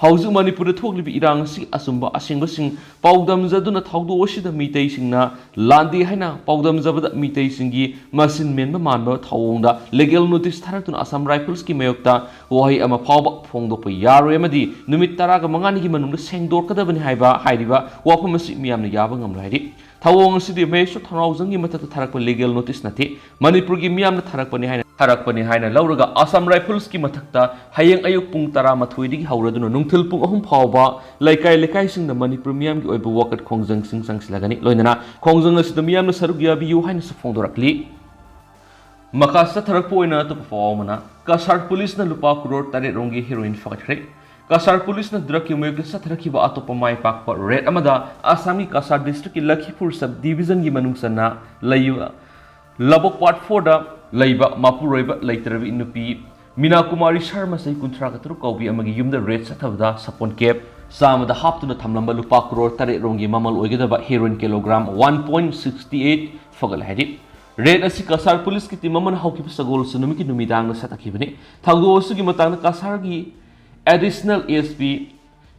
ꯍꯧꯖꯤꯛ ꯃꯅꯤꯄꯨꯔꯗ ꯊꯣꯛꯂꯤꯕ ꯏꯔꯥꯡ ꯑꯁꯤ ꯑꯆꯨꯝꯕ ꯑꯁꯦꯡꯕꯁꯤꯡ ꯄꯥꯎꯗꯝꯖꯗꯨꯅ ꯊꯧꯗꯣꯛ ꯑꯁꯤꯗ ꯃꯤꯇꯩꯁꯤꯡꯅ ꯂꯥꯟꯗꯦ ꯍꯥꯏꯅ ꯄꯥꯎꯗꯝꯖꯕꯗ ꯃꯤꯇꯩꯁꯤꯡꯒꯤ ꯃꯆꯤꯟ ꯃꯦꯟꯕ ꯃꯥꯟꯕ ꯊꯧꯑꯣꯡꯗ ꯂꯤꯒꯦꯜ ꯅꯣꯇꯤꯁ ꯊꯥꯔꯛꯇꯨꯅ ꯑꯁꯥꯝ ꯔꯥꯏꯐꯜꯁꯀꯤ ꯃꯥꯌꯣꯛꯇ ꯋꯥꯍꯩ ꯑꯃ ꯐꯥꯎꯕ ꯐꯣꯡꯗꯣꯛꯄ ꯌꯥꯔꯣꯏ ꯑꯃꯗꯤ ꯅꯨꯃꯤꯠ ꯇꯔꯥꯒ ꯃꯉꯥꯅꯤꯒꯤ ꯃꯅꯨꯡꯗ ꯁꯦꯡꯗꯣꯛꯀꯗꯕꯅꯤ ꯍꯥꯏꯕ ꯍꯥꯏꯔꯤꯕ ꯋꯥꯐꯝ ꯑꯁꯤ ꯃꯤꯌꯥꯝꯅ ꯌꯥꯕ ꯉꯝꯂꯣꯏ ꯍꯥꯏꯔꯤ꯫ ꯊꯧꯑꯣꯡ ꯑꯁꯤꯗꯤ ꯃꯍꯦꯁ꯭ꯋꯔ ꯊꯧꯅꯥꯎꯖꯝꯒꯤ ꯃꯊꯛꯇ ꯊꯥꯔꯛꯄ ꯂꯤꯒꯦꯜ ꯅꯣꯇꯤꯁ ꯅꯠꯇꯦ, ꯃꯅꯤꯄꯨꯔꯒꯤ ꯃꯤꯌꯥꯝꯅ ꯊꯥꯔꯛꯄꯅꯤ ꯍꯥꯏꯅ ꯊꯥꯔꯛꯄꯅꯤ ꯍꯥꯏꯅ ꯂꯧꯔꯒ Assam Riflesꯀꯤ ꯃꯊꯛꯇ ꯍꯌꯦꯡ ꯑꯌꯨꯛ ꯄꯨꯡ ꯇꯔꯥꯃꯥꯊꯣꯏꯗꯒꯤ ꯍꯧꯔꯗꯨꯅ ꯅꯨꯡꯊꯤꯜ ꯄꯨꯡ ꯑꯍꯨꯝ ꯐꯥꯎꯕ ꯂꯩꯀꯥꯏ ꯂꯩꯀꯥꯏꯁꯤꯡꯗ ꯃꯅꯤꯄꯨꯔ ꯃꯤꯌꯥꯝꯒꯤ ꯑꯣꯏꯕ ꯋꯥꯀꯠ ꯈꯣꯡꯖꯪꯁꯤꯡ ꯆꯪꯁꯤꯜꯂꯒꯅꯤ꯫ ꯂꯣꯏꯅꯅ ꯈꯣꯡꯖꯪ ꯑꯁꯤꯗ ꯃꯤꯌꯥꯝꯅ ꯁꯔꯨꯛ ꯌꯥꯕꯤꯌꯨ ꯍꯥꯏꯅꯁꯨ ꯐꯣꯡꯗꯣꯔꯛꯂꯤ꯫ ꯃꯈꯥ ꯆꯠꯊꯔꯛꯄ ꯑꯣꯏꯅ ꯑꯇꯣꯞꯄ ꯄꯥꯎ ꯑꯃꯅ, ꯀꯁꯥꯔ ꯄꯨꯂꯤꯁꯅ ꯂꯨꯄꯥ ꯀ꯭ꯔꯣꯔ ꯇꯔꯦꯠ ꯔꯣꯝꯒꯤ ꯍꯦꯔꯣꯏꯟ ꯐꯥꯒꯠꯈ꯭ꯔꯦ꯫ ꯀꯁꯥꯔ ꯄꯨꯂꯤꯁꯅ ꯗ꯭ꯔꯒꯀꯤ ꯃꯥꯌꯣꯛꯇ ꯆꯠꯊꯔꯛꯈꯤꯕ ꯑꯇꯣꯞꯄ ꯃꯥꯏ ꯄꯥꯛꯄ ꯔꯦꯗ ꯑꯃꯗ ꯑꯁꯥꯝꯒꯤ ꯀꯁꯥꯔ ꯗꯤꯁꯇ꯭ꯔꯤꯛꯀꯤ ꯂꯈꯤꯄꯨꯔ ꯁꯕ ꯗꯤꯕꯤꯖꯟꯒꯤ ꯃꯅꯨꯡ ꯆꯟꯅ ꯂꯩꯕ ꯂꯕꯣꯛ ꯄꯥꯔꯠ ꯐꯣꯔꯗ ꯂꯩꯕ ꯃꯄꯨꯔꯣꯏꯕ ꯂꯩꯇ꯭ꯔꯕꯤ ꯅꯨꯄꯤ ꯃꯤꯅꯥ ꯀꯨꯃꯥꯔꯤ ꯁꯔꯃ, ꯆꯍꯤ ꯀꯨꯟꯊ꯭ꯔꯥ ꯇꯔꯨꯛ ꯀꯧꯕꯤ ꯑꯃꯒꯤ ꯌꯨꯝꯗ ꯔꯦꯗ ꯆꯠꯊꯕꯗ ꯁꯥꯄꯣꯟ ꯀꯦꯞ ꯆꯥꯝꯃꯗ ꯍꯥꯞꯇꯨꯅ ꯊꯝꯂꯝꯕ ꯂꯨꯄꯥ ꯀ꯭ꯔꯣꯔ ꯇꯔꯦꯠ ꯔꯣꯝꯒꯤ ꯃꯃꯜ ꯑꯣꯏꯒꯗꯕ heroin kilogram one point sixty eight ꯐꯒꯠꯂꯦ ꯍꯥꯏꯔꯤ꯫ ꯔꯦꯗ ꯑꯁꯤ ꯀꯁꯥꯔ ꯄꯨꯂꯤꯁꯀꯤ ꯇꯤꯝ ꯑꯃꯅ ꯍꯧꯈꯤꯕ ꯁꯒꯣꯜꯁꯦꯟ ꯅꯨꯃꯤꯠꯀꯤ ꯅꯨꯃꯤꯗꯥꯡꯗ ꯆꯠꯊꯈꯤꯕꯅꯤ꯫ ꯊꯧꯗꯣꯛ ꯑꯁꯤꯒꯤ ꯃꯇꯥꯡꯗ ꯀꯁꯥꯔꯒꯤ ꯑꯦꯗꯤꯁꯅꯦꯜ ꯑꯦꯁ ꯄꯤ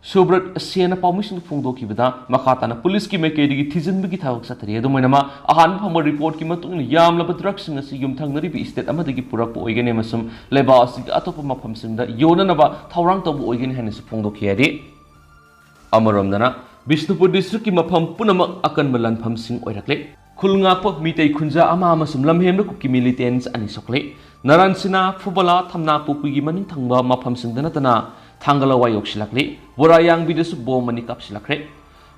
ꯁꯨꯕ꯭ꯔꯠ ꯁꯦꯟꯅ ꯄꯥꯎꯃꯤꯁꯤꯡꯗ ꯐꯣꯡꯗꯣꯛꯈꯤꯕꯗ, ꯃꯈꯥ ꯇꯥꯅ ꯄꯨꯂꯤꯁꯀꯤ ꯃꯥꯏꯀꯩꯗꯒꯤ ꯊꯤꯖꯤꯟꯕꯒꯤ ꯊꯕꯛ ꯆꯠꯊꯔꯤ꯫ ꯑꯗꯨꯝ ꯑꯣꯏꯅꯃꯛ, ꯑꯍꯥꯟꯕ ꯐꯪꯕ ꯔꯤꯄꯣꯔꯠꯀꯤ ꯃꯇꯨꯡ ꯏꯟꯅ, ꯌꯥꯝꯂꯕ ꯗ꯭ꯔꯒꯁꯤꯡ ꯑꯁꯤ ꯌꯨꯝꯊꯪꯅꯔꯤꯕ ꯁ꯭ꯇꯦꯠ ꯑꯃꯗꯒꯤ ꯄꯨꯔꯛꯄ ꯑꯣꯏꯒꯅꯤ ꯑꯃꯁꯨꯡ ꯂꯩꯕꯥꯛ ꯑꯁꯤꯒꯤ ꯑꯇꯣꯞꯄ ꯃꯐꯝꯁꯤꯡꯗ ꯌꯣꯟꯅꯅꯕ ꯊꯧꯔꯥꯡ ꯇꯧꯕ ꯑꯣꯏꯒꯅꯤ ꯍꯥꯏꯅꯁꯨ ꯐꯣꯡꯗꯣꯛꯈꯤ ꯍꯥꯏꯔꯤ꯫ ꯑꯃꯔꯣꯝꯗꯅ, ꯕꯤꯁꯅꯨꯄꯨꯔ ꯗꯤꯁꯇ꯭ꯔꯤꯛꯀꯤ ꯃꯐꯝ ꯄꯨꯝꯅꯃꯛ ꯑꯀꯟꯕ ꯂꯥꯟꯐꯝꯁꯤꯡ ꯑꯣꯏꯔꯛꯂꯦ꯫ ꯈꯨꯜ ꯉꯥꯛꯄ ꯃꯤꯇꯩ ꯈꯨꯟꯖꯥ ꯑꯃ ꯑꯃꯁꯨꯡ ꯂꯝꯍꯦꯟꯕ ꯀꯨꯀꯤ ꯃꯤꯂꯤꯇꯦꯟꯠꯁ ꯑꯅꯤ ꯁꯣꯛꯂꯦ꯫ ꯅꯔꯥꯟ ꯁꯤꯅꯥ, ꯐꯨꯕꯂꯥ, ꯊꯝꯅꯥ ꯄꯣꯛꯄꯤꯒꯤ ꯃꯅꯤꯡ ꯊꯪꯕ ꯃꯐꯝꯁꯤꯡꯗ ꯅꯠꯇꯅ ꯊꯥꯡꯒꯂꯋꯥꯏ ꯌꯧꯁꯤꯜꯂꯛꯂꯦ꯫ ꯕꯣꯔꯥꯌꯥꯡꯕꯤꯗꯁꯨ ꯕꯣꯝ ꯑꯅꯤ ꯀꯥꯞꯁꯤꯜꯂꯛꯈ꯭ꯔꯦ꯫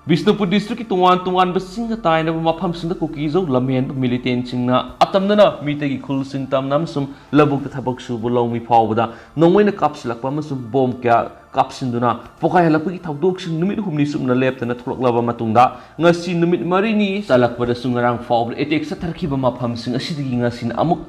ꯕꯤꯁꯅꯨꯄꯨꯔ ꯗꯤꯁꯇ꯭ꯔꯤꯛꯀꯤ ꯇꯣꯉꯥꯟ ꯇꯣꯉꯥꯟꯕ ꯆꯤꯡꯒ ꯇꯥꯏꯅꯕ ꯃꯐꯝꯁꯤꯡꯗ ꯀꯨꯀꯤꯖꯧ ꯂꯝꯍꯦꯟꯕ ꯃꯤꯂꯤꯇꯦꯟꯠꯁꯤꯡꯅ ꯑꯇꯝꯅꯅ ꯃꯤꯇꯩꯒꯤ ꯈꯨꯜꯁꯤꯡ ꯇꯝꯅ ꯑꯃꯁꯨꯡ ꯂꯧꯕꯨꯛꯇ ꯊꯕꯛ ꯁꯨꯕ ꯂꯧꯃꯤ ꯐꯥꯎꯕꯗ ꯅꯣꯡꯃꯩꯅ ꯀꯥꯞꯁꯤꯜꯂꯛꯄ ꯑꯃꯁꯨꯡ ꯕꯣꯝ ꯀꯌꯥ ꯀꯥꯞꯁꯤꯟꯗꯨꯅ ꯄꯣꯈꯥꯏꯍꯜꯂꯛꯄꯒꯤ ꯊꯧꯗꯣꯛꯁꯤꯡ ꯅꯨꯃꯤꯠ ꯍꯨꯝꯅꯤ ꯆꯨꯞꯅ ꯂꯦꯞꯇꯅ ꯊꯣꯛꯂꯛꯂꯕ ꯃꯇꯨꯡꯗ, ꯉꯁꯤ ꯅꯨꯃꯤꯠ ꯃꯔꯤꯅꯤ ꯆꯜꯂꯛꯄꯗꯁꯨ ꯉꯔꯥꯡ ꯐꯥꯎꯕꯗ ꯑꯦꯇꯦꯛ ꯆꯠꯊꯔꯛꯈꯤꯕ ꯃꯐꯝꯁꯤꯡ ꯑꯁꯤꯗꯒꯤ ꯉꯁꯤꯅ ꯑꯃꯨꯛ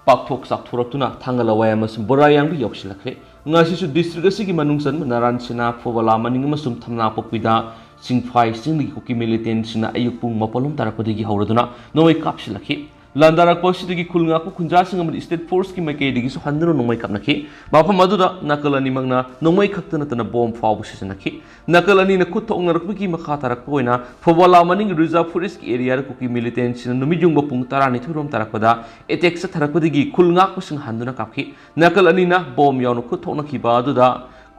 ꯄꯥꯛꯊꯣꯛ ꯆꯥꯎꯊꯣꯔꯛꯇꯨꯅ ꯊꯥꯡꯒꯂꯋꯥꯏ ꯑꯃꯁꯨꯡ ꯕꯣꯔꯥꯌꯥꯡꯕꯤ ꯌꯧꯁꯤꯜꯂꯛꯈ꯭ꯔꯦ꯫ ꯉꯁꯤꯁꯨ ꯗꯤꯁꯇ꯭ꯔꯤꯛ ꯑꯁꯤꯒꯤ ꯃꯅꯨꯡ ꯆꯟꯕ ꯅꯔꯥꯟ ꯁꯤꯅꯥ, ꯐꯨꯕꯂꯥ ꯃꯅꯤꯡ ꯑꯃꯁꯨꯡ ꯊꯝꯅꯥ ꯄꯣꯛꯄꯤꯗ ꯆꯤꯡꯐꯥꯏ ꯆꯤꯡꯗꯒꯤ ꯀꯨꯀꯤ ꯃꯤꯂꯤꯇꯦꯟꯠꯁꯤꯡꯅ ꯑꯌꯨꯛ ꯄꯨꯡ ꯃꯥꯄꯜ ꯂꯣꯝ ꯇꯥꯔꯛꯄꯗꯒꯤ ꯍꯧꯔꯗꯨꯅ ꯅꯣꯡꯃꯩ ꯀꯥꯞꯁꯤꯜꯂꯛꯈꯤ꯫ ꯂꯥꯟꯗꯥꯔꯛꯄ ꯑꯁꯤꯗꯒꯤ ꯈꯨꯜ ꯉꯥꯛꯄ ꯈꯨꯟꯖꯥꯁꯤꯡ ꯑꯃꯗꯤ ꯁ꯭ꯇꯦꯠ ꯐꯣꯔꯁꯀꯤ ꯃꯥꯏꯀꯩꯗꯒꯤꯁꯨ ꯍꯟꯗꯨꯅ ꯅꯣꯡꯃꯩ ꯀꯥꯞꯅꯈꯤ꯫ ꯃꯐꯝ ꯑꯗꯨꯗ ꯅꯥꯀꯜ ꯑꯅꯤꯃꯛꯅ ꯅꯣꯡꯃꯩ ꯈꯛꯇ ꯅꯠꯇꯅ ꯕꯣꯝ ꯐꯥꯎꯕ ꯁꯤꯖꯤꯟꯅꯈꯤ꯫ ꯅꯥꯀꯜ ꯑꯅꯤꯅ ꯈꯨꯠ ꯊꯣꯛꯅꯔꯛꯄꯒꯤ ꯃꯈꯥ ꯇꯥꯔꯛꯄ ꯑꯣꯏꯅ ꯐꯨꯕꯂꯥ ꯃꯅꯤꯡ ꯔꯤꯖꯥꯔꯚ ꯐꯣꯔꯦꯁꯀꯤ ꯑꯦꯔꯤꯌꯥꯗ ꯀꯨꯀꯤ ꯃꯤꯂꯤꯇꯦꯟꯠꯁꯤꯡꯅ ꯅꯨꯃꯤꯠ ꯌꯨꯡꯕ ꯄꯨꯡ ꯇꯔꯥꯅꯤꯊꯣꯏ ꯔꯣꯝ ꯇꯥꯔꯛꯄꯗ ꯑꯦꯇꯦꯛ ꯆꯠꯊꯔꯛꯄꯗꯒꯤ ꯈꯨꯜ ꯉꯥꯛꯄꯁꯤꯡ ꯍꯟꯗꯨꯅ ꯀꯥꯞꯈꯤ꯫ ꯅꯥꯀꯜ ꯑꯅꯤꯅ ꯕꯣꯝ ꯌꯥꯎꯅ ꯈꯨꯠ ꯊꯣꯛꯅꯈꯤꯕ ꯑꯗꯨꯗ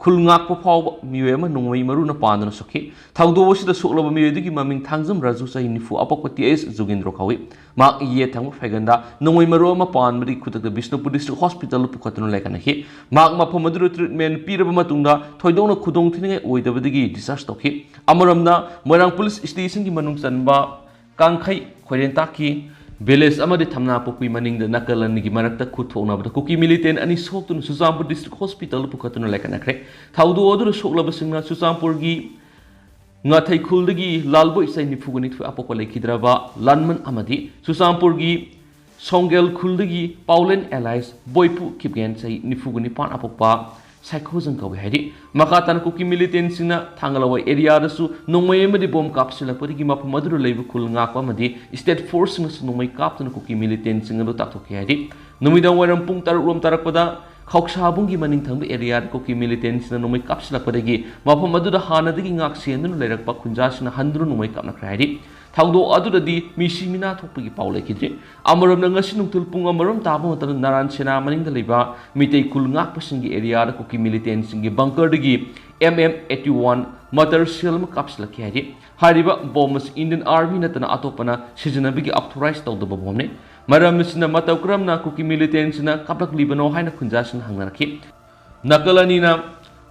ꯈꯨꯜ ꯉꯥꯛꯄ ꯐꯥꯎꯕ ꯃꯤꯑꯣꯏ ꯑꯃ ꯅꯣꯡꯃꯩ ꯃꯔꯨꯅ ꯄꯥꯟꯗꯨꯅ ꯁꯣꯛꯈꯤ꯫ ꯊꯧꯗꯣꯛ ꯑꯁꯤꯗ ꯁꯣꯛꯂꯕ ꯃꯤꯑꯣꯏ ꯑꯗꯨꯒꯤ ꯃꯃꯤꯡ ꯊꯥꯡꯖꯝ ꯔꯥꯖꯨ, ꯆꯍꯤ ꯅꯤꯐꯨ, ꯑꯄꯣꯛꯄ ꯇꯤ ꯑꯦꯁ ꯖꯨꯒꯦꯟꯗ꯭ꯔꯣ ꯀꯧꯏ꯫ ꯃꯍꯥꯛ ꯌꯦꯠ ꯊꯪꯕ ꯐꯩꯒꯟꯗ ꯅꯣꯡꯃꯩ ꯃꯔꯨ ꯑꯃ ꯄꯥꯟꯕꯗꯒꯤ ꯈꯨꯗꯛꯇ ꯕꯤꯁꯅꯨꯄꯨꯔ ꯗꯤꯁꯇ꯭ꯔꯤꯛ ꯍꯣꯁꯄꯤꯇꯥꯜꯗ ꯄꯨꯈꯠꯇꯨꯅ ꯂꯥꯏꯀꯠꯅꯈꯤ꯫ ꯃꯍꯥꯛ ꯃꯐꯝ ꯑꯗꯨꯗ ꯇ꯭ꯔꯤꯠꯃꯦꯟ ꯄꯤꯔꯕ ꯃꯇꯨꯡꯗ ꯊꯣꯏꯗꯣꯛꯅ ꯈꯨꯗꯣꯡꯊꯤꯅꯤꯡꯉꯥꯏ ꯑꯣꯏꯗꯕꯗꯒꯤ ꯗꯤꯁꯆꯥꯔꯖ ꯇꯧꯈꯤ꯫ ꯑꯃꯔꯣꯝꯗ, ꯃꯣꯏꯔꯥꯡ ꯄꯨꯂꯤꯁ ꯁ꯭ꯇꯦꯁꯟꯒꯤ ꯃꯅꯨꯡ ꯆꯟꯕ ꯀꯥꯡꯈꯩ ꯈꯣꯏꯔꯦꯟꯇꯥꯛꯀꯤ ꯚꯤꯂꯦꯖ ꯑꯃꯗꯤ ꯊꯝꯅꯥꯄꯣꯛꯄꯤ ꯃꯅꯤꯡꯗ ꯅꯥꯀꯜ ꯑꯅꯤꯒꯤ ꯃꯔꯛꯇ ꯈꯨꯠ ꯊꯣꯛꯅꯕꯗ ꯀꯨꯀꯤ ꯃꯤꯂꯤꯇꯦꯟ ꯑꯅꯤ ꯁꯣꯛꯇꯨꯅ ꯆꯨꯔꯆꯥꯟꯄꯨꯔ ꯗꯤꯁꯇ꯭ꯔꯤꯛ ꯍꯣꯁꯄꯤꯇꯥꯜꯗ ꯄꯨꯈꯠꯇꯨꯅ ꯂꯥꯏꯀꯠꯅꯈ꯭ꯔꯦ꯫ ꯊꯧꯗꯣꯛ ꯑꯗꯨꯗ ꯁꯣꯛꯂꯕꯁꯤꯡꯅ ꯆꯨꯔꯆꯥꯟꯄꯨꯔꯒꯤ ꯉꯥꯊꯩ ꯈꯨꯜꯗꯒꯤ ꯂꯥꯜꯕꯣꯏ, ꯆꯍꯤ ꯅꯤꯐꯨꯒ ꯅꯤꯊꯣꯏ, ꯑꯄꯣꯛꯄ ꯂꯩꯈꯤꯗ꯭ꯔꯕ ꯂꯥꯟꯃꯟ ꯑꯃꯗꯤ ꯆꯨꯔꯆꯥꯟꯄꯨꯔꯒꯤ ꯁꯣꯡꯒꯦꯜ ꯈꯨꯜꯗꯒꯤ ꯄꯥꯎꯂꯦꯟ ꯑꯦꯂꯥꯏꯁ ꯕꯣꯏꯄꯨ ꯈꯤꯞꯒꯦꯟ, ꯆꯍꯤ ꯅꯤꯐꯨꯒ ꯅꯤꯄꯥꯟ, ꯑꯄꯣꯛꯄ ꯁꯥꯏꯈꯣꯖꯪ ꯀꯧꯏ ꯍꯥꯏꯔꯤ꯫ ꯃꯈꯥ ꯇꯥꯅ ꯀꯨꯀꯤ ꯃꯤꯂꯤꯇꯦꯟꯁꯤꯡꯅ ꯊꯥꯡꯒꯂꯋꯥꯏ ꯑꯦꯔꯤꯌꯥꯗꯁꯨ ꯅꯣꯡꯃꯩ ꯑꯃꯗꯤ ꯕꯣꯝ ꯀꯥꯞꯁꯤꯜꯂꯛꯄꯗꯒꯤ ꯃꯐꯝ ꯑꯗꯨꯗ ꯂꯩꯕ ꯈꯨꯜ ꯉꯥꯛꯄ ꯑꯃꯗꯤ ꯁ꯭ꯇꯦꯠ ꯐꯣꯔꯁꯁꯤꯡꯅꯁꯨ ꯅꯣꯡꯃꯩ ꯀꯥꯞꯇꯨꯅ ꯀꯨꯀꯤ ꯃꯤꯂꯤꯇꯦꯟꯁꯤꯡ ꯑꯗꯨ ꯇꯥꯛꯊꯣꯛꯈꯤ ꯍꯥꯏꯔꯤ꯫ ꯅꯨꯃꯤꯗꯥꯡ ꯋꯥꯏꯔꯝ ꯄꯨꯡ ꯇꯔꯨꯛ ꯔꯣꯝ ꯇꯥꯔꯛꯄꯗ ꯈꯧꯁꯥꯕꯨꯡꯒꯤ ꯃꯅꯤꯡ ꯊꯪꯕ ꯑꯦꯔꯤꯌꯥꯗ ꯀꯨꯀꯤ ꯃꯤꯂꯤꯇꯦꯟꯁꯤꯡꯅ ꯅꯣꯡꯃꯩ ꯀꯥꯞꯁꯤꯜꯂꯛꯄꯗꯒꯤ ꯃꯐꯝ ꯑꯗꯨꯗ ꯍꯥꯟꯅꯗꯒꯤ ꯉꯥꯛ ꯁꯦꯟꯗꯨꯅ ꯂꯩꯔꯛꯄ ꯈꯨꯟꯖꯥꯁꯤꯡꯅ ꯍꯟꯗꯨꯅ ꯅꯣꯡꯃꯩ ꯀꯥꯞꯅꯈ꯭ꯔꯦ ꯍꯥꯏꯔꯤ꯫ ꯊꯧꯗꯣꯛ ꯑꯗꯨꯗꯗꯤ ꯃꯤꯁꯤ ꯃꯤꯅꯥ ꯊꯣꯛꯄꯒꯤ ꯄꯥꯎ ꯂꯩꯈꯤꯗ꯭ꯔꯤ꯫ ꯑꯃꯔꯣꯝꯗ, ꯉꯁꯤ ꯅꯨꯡꯊꯤꯜ ꯄꯨꯡ ꯑꯃꯔꯣꯝ ꯇꯥꯕ ꯃꯇꯝꯗ ꯅꯥꯔꯥꯟ ꯁꯦꯅꯥ ꯃꯅꯤꯡꯗ ꯂꯩꯕ ꯃꯤꯇꯩ ꯈꯨꯜ ꯉꯥꯛꯄꯁꯤꯡꯒꯤ ꯑꯦꯔꯤꯌꯥꯗ ꯀꯨꯀꯤ ꯃꯤꯂꯤꯇꯦꯟꯁꯤꯡꯒꯤ ꯕꯪꯀꯔꯗꯒꯤ ꯑꯦꯝ ꯑꯦꯝ ꯑꯩꯠꯇꯤ ꯋꯥꯟ ꯃꯇꯔ ꯁꯦꯜ ꯑꯃ ꯀꯥꯞꯁꯤꯜꯂꯛꯈꯤ ꯍꯥꯏꯔꯤ꯫ ꯍꯥꯏꯔꯤꯕ ꯕꯣꯝ ꯑꯁꯤ ꯏꯟꯗꯤꯌꯟ ꯑꯥꯔꯃꯤ ꯅꯠꯇꯅ ꯑꯇꯣꯞꯄꯅ ꯁꯤꯖꯤꯟꯅꯕꯒꯤ ꯑꯣꯊꯣꯔꯥꯏꯖ ꯇꯧꯗꯕ ꯕꯣꯝꯅꯤ꯫ ꯃꯔꯝ ꯑꯁꯤꯅ ꯃꯇꯧ ꯀꯔꯝꯅ ꯀꯨꯀꯤ ꯃꯤꯂꯤꯇꯦꯟꯁꯤꯡꯅ ꯀꯥꯞꯂꯛꯂꯤꯕꯅꯣ ꯍꯥꯏꯅ ꯈꯨꯟꯖꯥꯁꯤꯡꯅ ꯍꯪꯅꯔꯛꯈꯤ꯫ ꯅꯥꯀꯜ ꯑꯅꯤꯅ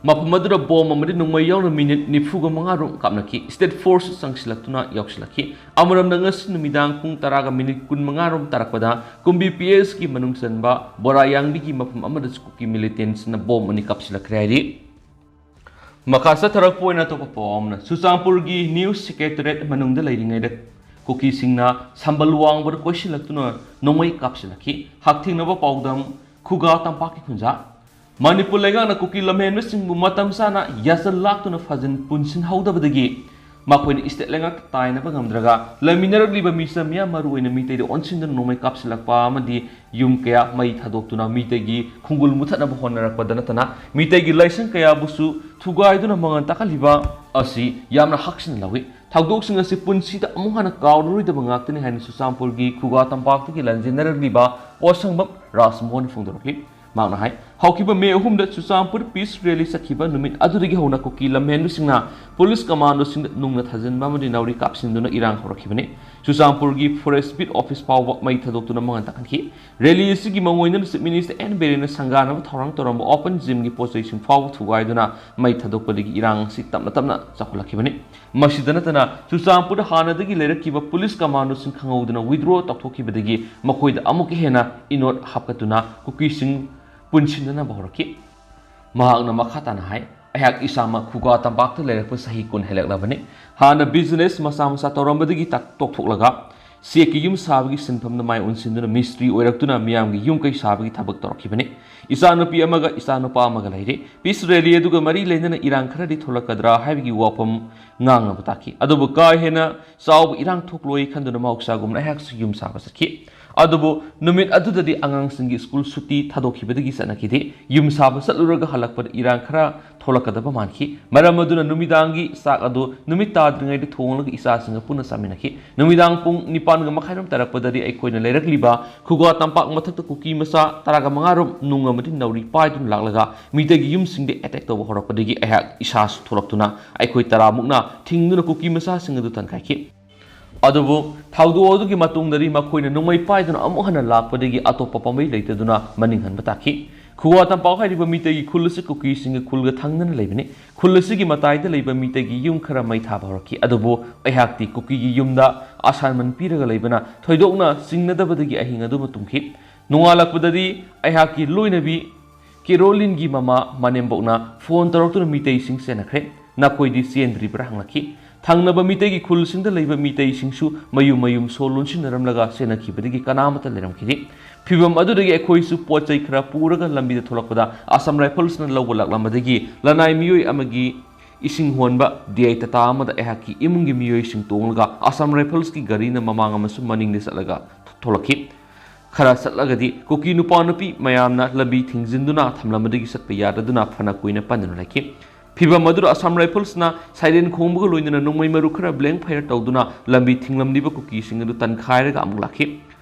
ꯃꯐꯝ ꯑꯗꯨꯗ ꯕꯣꯝ ꯑꯃꯗꯤ ꯅꯣꯡꯃꯩ ꯌꯥꯎꯅ ꯃꯤꯅꯤꯠ ꯅꯤꯐꯨꯒ ꯃꯉꯥ ꯔꯣꯝ ꯀꯥꯞꯅꯈꯤ꯫ State force ꯆꯪꯁꯤꯜꯂꯛꯇꯨꯅ ꯌꯥꯎꯁꯤꯜꯂꯛꯈꯤ꯫ ꯑꯃꯔꯣꯝꯗ, ꯉꯁꯤ ꯅꯨꯃꯤꯗꯥꯡ ꯄꯨꯡ ꯇꯔꯥꯒ ꯃꯤꯅꯤꯠ ꯀꯨꯟꯃꯉꯥ ꯔꯣꯝ ꯇꯥꯔꯛꯄꯗ ꯀꯨꯝꯕꯤ ꯄꯤ ꯑꯦꯁꯀꯤ ꯃꯅꯨꯡ ꯆꯟꯕ ꯕꯣꯔꯥꯌꯥꯡꯕꯤꯒꯤ ꯃꯐꯝ ꯑꯃꯗꯁꯨ ꯀꯨꯀꯤ ꯃꯤꯂꯤꯇꯦꯟꯁꯤꯡꯅ ꯕꯣꯝ ꯑꯅꯤ ꯀꯥꯞꯁꯤꯜꯂꯛꯈ꯭ꯔꯦ ꯍꯥꯏꯔꯤ꯫ ꯃꯈꯥ ꯆꯠꯊꯔꯛꯄ ꯑꯣꯏꯅ ꯑꯇꯣꯞꯄ ꯄꯥꯎ ꯑꯃꯅ, ꯆꯨꯔꯆꯥꯟꯄꯨꯔꯒꯤ ꯅ꯭ꯌꯨꯁ ꯁꯦꯀ꯭ꯔꯦꯇꯔꯤꯌꯦꯠ ꯃꯅꯨꯡꯗ ꯂꯩꯔꯤꯉꯩꯗ ꯀꯨꯀꯤꯁꯤꯡꯅ ꯁꯝꯕꯜ ꯋꯥꯡꯕꯗ ꯀꯣꯏꯁꯤꯜꯂꯛꯇꯨꯅ ꯅꯣꯡꯃꯩ ꯀꯥꯞꯁꯤꯜꯂꯛꯈꯤ꯫ ꯍꯛꯊꯦꯡꯅꯕ ꯄꯥꯎꯗꯝ, ꯈꯨꯒꯥ ꯇꯝꯄꯥꯛꯀꯤ ꯈꯨꯟꯖꯥ꯫ ꯃꯅꯤꯄꯨꯔ ꯂꯩꯉꯥꯛꯅ ꯀꯨꯀꯤ ꯂꯝꯍꯦꯟꯕꯁꯤꯡꯕꯨ ꯃꯇꯝ ꯆꯥꯅ ꯌꯥꯖꯜ ꯂꯥꯛꯇꯨꯅ ꯐꯖꯤꯟ ꯄꯨꯟꯁꯤꯟꯍꯧꯗꯕꯗꯒꯤ ꯃꯈꯣꯏꯅ ꯁ꯭ꯇꯦꯠ ꯂꯩꯉꯥꯛꯇ ꯇꯥꯏꯅꯕ ꯉꯝꯗ꯭ꯔꯒ ꯂꯩꯃꯤꯟꯅꯔꯛꯂꯤꯕ ꯃꯤꯆꯝ ꯃꯤꯌꯥꯝ, ꯃꯔꯨꯑꯣꯏꯅ ꯃꯤꯇꯩꯗ ꯑꯣꯟꯁꯤꯟꯗꯨꯅ ꯅꯣꯡꯃꯩ ꯀꯥꯞꯁꯤꯜꯂꯛꯄ ꯑꯃꯗꯤ ꯌꯨꯝ ꯀꯌꯥ ꯃꯩ ꯊꯥꯗꯣꯛꯇꯨꯅ ꯃꯤꯇꯩꯒꯤ ꯈꯣꯡꯒꯨꯜ ꯃꯨꯊꯠꯅꯕ ꯍꯣꯠꯅꯔꯛꯄꯗ ꯅꯠꯇꯅ ꯃꯤꯇꯩꯒꯤ ꯂꯥꯏꯁꯪ ꯀꯌꯥꯕꯨꯁꯨ ꯊꯨꯒꯥꯏꯗꯨꯅ ꯃꯉꯥꯜ ꯇꯥꯛꯍꯜꯂꯤꯕ ꯑꯁꯤ ꯌꯥꯝꯅ ꯍꯛꯁꯤꯟꯅ ꯂꯧꯏ꯫ ꯊꯧꯗꯣꯛꯁꯤꯡ ꯑꯁꯤ ꯄꯨꯟꯁꯤꯗ ꯑꯃꯨꯛ ꯍꯟꯅ ꯀꯥꯎꯔꯔꯣꯏꯗꯕ ꯉꯥꯛꯇꯅꯤ ꯍꯥꯏꯅ ꯆꯨꯔꯆꯥꯟꯄꯨꯔꯒꯤ ꯈꯨꯒꯥ ꯇꯝꯄꯥꯛꯇꯒꯤ ꯂꯥꯟꯖꯦꯟꯅꯔꯛꯂꯤꯕ ꯄꯣꯠꯁꯪꯕꯝ ꯔꯥꯖꯃꯣꯍꯟ ꯐꯣꯡꯗꯣꯔꯛꯂꯤ꯫ ꯃꯍꯥꯛꯅ ꯍꯥꯏ, ꯍꯧꯈꯤꯕ ꯃꯦ ꯑꯍꯨꯝꯗ ꯆꯨꯔꯆꯥꯟꯄꯨꯔ peace rally ꯆꯠꯈꯤꯕ ꯅꯨꯃꯤꯠ ꯑꯗꯨꯗꯒꯤ ꯍꯧꯅ ꯀꯨꯀꯤ ꯂꯝꯍꯦꯟꯕꯁꯤꯡꯅ ꯄꯨꯂꯤꯁ ꯀꯃꯥꯟꯗꯣꯁꯤꯡꯗ ꯅꯨꯡꯅ ꯊꯥꯖꯤꯟꯕ ꯑꯃꯗꯤ ꯅꯥꯎꯔꯤ ꯀꯥꯞꯁꯤꯟꯗꯨꯅ ꯏꯔꯥꯡ ꯍꯧꯔꯛꯈꯤꯕꯅꯤ꯫ ꯆꯨꯔꯆꯥꯟꯄꯨꯔꯒꯤ forest beat office ꯐꯥꯎꯕ ꯃꯩ ꯊꯥꯗꯣꯛꯇꯨꯅ ꯃꯉꯥꯜ ꯇꯥꯍꯟꯈꯤ꯫ Rally ꯑꯁꯤꯒꯤ ꯃꯉꯣꯟꯗꯅ Chief Minister ꯑꯦꯟ ꯕꯤꯔꯦꯟꯅ ꯁꯪꯒꯥꯅꯕ ꯊꯧꯔꯥꯡ ꯇꯧꯔꯝꯕ open gymꯒꯤ ꯄꯣꯠꯆꯩꯁꯤꯡ ꯐꯥꯎꯕ ꯊꯨꯒꯥꯏꯗꯨꯅ ꯃꯩ ꯊꯥꯗꯣꯛꯄꯗꯒꯤ ꯏꯔꯥꯡ ꯑꯁꯤ ꯇꯞꯅ ꯇꯞꯅ ꯆꯥꯎꯈꯠꯂꯛꯈꯤꯕꯅꯤ꯫ ꯃꯁꯤꯗ ꯅꯠꯇꯅ, ꯆꯨꯔꯆꯥꯟꯄꯨꯔꯗ ꯍꯥꯟꯅꯗꯒꯤ ꯂꯩꯔꯛꯈꯤꯕ ꯄꯨꯂꯤꯁ ꯀꯃꯥꯟꯗꯣꯁꯤꯡ ꯈꯪꯍꯧꯗꯅ withdraw ꯇꯧꯊꯣꯛꯈꯤꯕꯗꯒꯤ ꯃꯈꯣꯏꯗ ꯑꯃꯨꯛꯀ ꯍꯦꯟꯅ ꯏꯅꯣꯠ ꯍꯥꯞꯀꯠꯇꯨꯅ ꯀꯨꯀꯤꯁꯤꯡ ꯄꯨꯟꯁꯤꯟꯅꯅꯕ ꯍꯧꯔꯛꯈꯤ꯫ ꯃꯍꯥꯛꯅ ꯃꯈꯥ ꯇꯥꯅ ꯍꯥꯏ, "ꯑꯩꯍꯥꯛ ꯏꯁꯥꯃꯛ ꯈꯨꯒꯥ ꯇꯝꯄꯥꯛꯇ ꯂꯩꯔꯛꯄ ꯆꯍꯤ ꯀꯨꯟ ꯍꯦꯜꯂꯛꯂꯕꯅꯤ꯫ ꯍꯥꯟꯅ business ꯃꯆꯥ ꯃꯆꯥ ꯇꯧꯔꯝꯕꯗꯒꯤ ꯇ-, ꯇꯣꯛꯊꯣꯛꯂꯒ ꯆꯦꯛꯀꯤ ꯌꯨꯝ ꯁꯥꯕꯒꯤ ꯁꯤꯟꯐꯝꯗ ꯃꯥꯏ ꯑꯣꯟꯁꯤꯟꯗꯨꯅ ꯃꯤꯁꯇ꯭ꯔꯤ ꯑꯣꯏꯔꯛꯇꯨꯅ ꯃꯤꯌꯥꯝꯒꯤ ꯌꯨꯝ ꯀꯩ ꯁꯥꯕꯒꯤ ꯊꯕꯛ ꯇꯧꯔꯛꯈꯤꯕꯅꯤ꯫ ꯏꯆꯥꯅꯨꯄꯤ ꯑꯃꯒ ꯏꯆꯥꯅꯨꯄꯥ ꯑꯃꯒ ꯂꯩꯔꯦ꯫ Peace rally ꯑꯗꯨꯒ ꯃꯔꯤ ꯂꯩꯅꯅ ꯏꯔꯥꯡ ꯈꯔꯗꯤ ꯊꯣꯛꯂꯛꯀꯗ꯭ꯔꯥ ꯍꯥꯏꯕꯒꯤ ꯋꯥꯐꯝ ꯉꯥꯡꯅꯕ ꯇꯥꯈꯤ꯫ ꯑꯗꯨꯕꯨ ꯀꯥ ꯍꯦꯟꯅ ꯆꯥꯎꯕ ꯏꯔꯥꯡ ꯊꯣꯛꯂꯣꯏ ꯈꯟꯗꯨꯅ ꯃꯍꯧꯁꯥꯒꯨꯝꯅ ꯑꯩꯍꯥꯛꯁꯨ ꯌꯨꯝ ꯁꯥꯕ ꯆꯠꯈꯤ꯫ ꯑꯗꯨꯕꯨ ꯅꯨꯃꯤꯠ ꯑꯗꯨꯗꯗꯤ ꯑꯉꯥꯡꯁꯤꯡꯒꯤ ꯁ꯭ꯀꯨꯜ ꯁꯨꯇꯤ ꯊꯥꯗꯣꯛꯈꯤꯕꯗꯒꯤ ꯆꯠꯅꯈꯤꯗꯦ꯫ ꯌꯨꯝ ꯁꯥꯕ ꯆꯠꯂꯨꯔꯒ ꯍꯜꯂꯛꯄꯗ ꯏꯔꯥꯡ ꯈꯔ ꯊꯣꯛꯂꯛꯀꯗꯕ ꯃꯥꯟꯈꯤ꯫ ꯃꯔꯝ ꯑꯗꯨꯅ ꯅꯨꯃꯤꯗꯥꯡꯒꯤ ꯆꯥꯛ ꯑꯗꯨ ꯅꯨꯃꯤꯠ ꯇꯥꯗ꯭ꯔꯤꯉꯩꯗ ꯊꯣꯡꯂꯒ ꯏꯆꯥꯁꯤꯡꯒ ꯄꯨꯟꯅ ꯆꯥꯃꯤꯟꯅꯈꯤ꯫ ꯅꯨꯃꯤꯗꯥꯡ ꯄꯨꯡ ꯅꯤꯄꯥꯟꯒ ꯃꯈꯥꯏꯔꯣꯝ ꯇꯥꯔꯛꯄꯗꯗꯤ ꯑꯩꯈꯣꯏꯅ ꯂꯩꯔꯛꯂꯤꯕ ꯈꯨꯒꯥ ꯇꯝꯄꯥꯛ ꯃꯊꯛꯇ ꯀꯨꯀꯤ ꯃꯆꯥ ꯇꯔꯥꯒ ꯃꯉꯥꯔꯣꯝ ꯅꯨꯡ ꯑꯃꯗꯤ ꯅꯥꯎꯔꯤ ꯄꯥꯏꯗꯨꯅ ꯂꯥꯛꯂꯒ ꯃꯤꯇꯩꯒꯤ ꯌꯨꯝꯁꯤꯡꯗ attack ꯇꯧꯕ ꯍꯧꯔꯛꯄꯗꯒꯤ ꯑꯩꯍꯥꯛ ꯏꯁꯥꯁꯨ ꯊꯣꯛꯂꯛꯇꯨꯅ ꯑꯩꯈꯣꯏ ꯇꯔꯥꯃꯨꯛꯅ ꯊꯤꯡꯗꯨꯅ ꯀꯨꯀꯤ ꯃꯆꯥꯁꯤꯡ ꯑꯗꯨ ꯇꯥꯟꯈꯥꯏꯈꯤ꯫ ꯑꯗꯨꯕꯨ ꯊꯧꯗꯣꯛ ꯑꯗꯨꯒꯤ ꯃꯇꯨꯡꯗꯗꯤ ꯃꯈꯣꯏꯅ ꯅꯣꯡꯃꯩ ꯄꯥꯏꯗꯨꯅ ꯑꯃꯨꯛ ꯍꯟꯅ ꯂꯥꯛꯄꯗꯒꯤ ꯑꯇꯣꯞꯄ ꯄꯥꯝꯕꯩ ꯂꯩꯇꯗꯨꯅ ꯃꯅꯤꯡ ꯍꯟꯕ ꯇꯥꯈꯤ꯫ ꯈꯨꯒꯥ ꯇꯝꯄꯥꯛ ꯍꯥꯏꯔꯤꯕ ꯃꯤꯇꯩꯒꯤ ꯈꯨꯜ ꯑꯁꯤ ꯀꯨꯀꯤꯁꯤꯡꯒꯤ ꯈꯨꯜꯒ ꯊꯪꯅꯅ ꯂꯩꯕꯅꯤ꯫ ꯈꯨꯜ ꯑꯁꯤꯒꯤ ꯃꯇꯥꯏꯗ ꯂꯩꯕ ꯃꯤꯇꯩꯒꯤ ꯌꯨꯝ ꯈꯔ ꯃꯩ ꯊꯥꯕ ꯍꯧꯔꯛꯈꯤ꯫ ꯑꯗꯨꯕꯨ ꯑꯩꯍꯥꯛꯇꯤ ꯀꯨꯀꯤꯒꯤ ꯌꯨꯝꯗ ꯑꯁꯥꯟꯃꯟ ꯄꯤꯔꯒ ꯂꯩꯕꯅ ꯊꯣꯏꯗꯣꯛꯅ ꯆꯤꯡꯅꯗꯕꯗꯒꯤ ꯑꯍꯤꯡ ꯑꯗꯨꯃ ꯇꯨꯝꯈꯤ꯫ ꯅꯣꯡꯉꯥꯜꯂꯛꯄꯗꯗꯤ ꯑꯩꯍꯥꯛꯀꯤ ꯂꯣꯏꯅꯕꯤ ꯀꯦꯔꯣꯂꯤꯟꯒꯤ ꯃꯃꯥ ꯃꯅꯦꯝꯕꯣꯛꯅ ꯐꯣꯟ ꯇꯧꯔꯛꯇꯨꯅ ꯃꯤꯇꯩꯁꯤꯡ ꯆꯦꯟꯅꯈ꯭ꯔꯦ, ꯅꯈꯣꯏꯗꯤ ꯆꯦꯟꯗ꯭ꯔꯤꯕ꯭ꯔꯥ ꯍꯪꯂꯛꯈꯤ꯫ ꯊꯪꯅꯕ ꯃꯤꯇꯩꯒꯤ ꯈꯨꯜꯁꯤꯡꯗ ꯂꯩꯕ ꯃꯤꯇꯩꯁꯤꯡꯁꯨ ꯃꯌꯨꯝ ꯃꯌꯨꯝ ꯁꯣ ꯂꯣꯟꯁꯤꯟꯅꯔꯝꯂꯒ ꯆꯦꯟꯅꯈꯤꯕꯗꯒꯤ ꯀꯅꯥꯃꯠꯇ ꯂꯩꯔꯝꯈꯤꯗꯦ꯫ ꯐꯤꯚꯝ ꯑꯗꯨꯗꯒꯤ ꯑꯩꯈꯣꯏꯁꯨ ꯄꯣꯠ ꯆꯩ ꯈꯔ ꯄꯨꯔꯒ ꯂꯝꯕꯤꯗ ꯊꯣꯛꯂꯛꯄꯗ ꯑꯁꯥꯝ ꯔꯥꯏꯐꯜꯁꯅ ꯂꯧꯕ ꯂꯥꯛꯂꯝꯕꯗꯒꯤ ꯂꯅꯥꯏ ꯃꯤꯑꯣꯏ ꯑꯃꯒꯤ ꯏꯁꯤꯡ ꯍꯣꯟꯕ ꯗꯤ ꯑꯥꯏ ꯇꯥꯇꯥ ꯑꯃꯗ ꯑꯩꯍꯥꯛꯀꯤ ꯏꯃꯨꯡꯒꯤ ꯃꯤꯑꯣꯏꯁꯤꯡ ꯇꯣꯡꯂꯒ ꯑꯁꯥꯝ ꯔꯥꯏꯐꯜꯁꯀꯤ ꯒꯥꯔꯤꯅ ꯃꯃꯥꯡ ꯑꯃꯁꯨꯡ ꯃꯅꯤꯡꯗ ꯆꯠꯂꯒ ꯊꯣꯛꯂꯛꯈꯤ꯫ ꯈꯔ ꯆꯠꯂꯒꯗꯤ ꯀꯨꯀꯤ ꯅꯨꯄꯥ ꯅꯨꯄꯤ ꯃꯌꯥꯝꯅ ꯂꯝꯕꯤ ꯊꯤꯡꯖꯤꯟꯗꯨꯅ ꯊꯝꯂꯝꯕꯗꯒꯤ ꯆꯠꯄ ꯌꯥꯗꯗꯨꯅ ꯐꯅ ꯀꯨꯏꯅ ꯄꯟꯗꯨꯅ ꯂꯩꯈꯤ꯫ ꯐꯤꯚꯝ ꯑꯗꯨꯗ ꯑꯁꯥꯝ ꯔꯥꯏꯐꯜꯁꯅ siren ꯈꯣꯡꯕꯒ ꯂꯣꯏꯅꯅ ꯅꯣꯡꯃꯩ ꯃꯔꯨ ꯈꯔ blank fire ꯇꯧꯗꯨꯅ ꯂꯝꯕꯤ ꯊꯤꯡꯂꯝꯂꯤꯕ ꯀꯨꯀꯤꯁꯤꯡ ꯑꯗꯨ ꯇꯟꯈꯥꯏꯔꯒ ꯑꯃꯨꯛ ꯂꯥꯛꯈꯤ꯫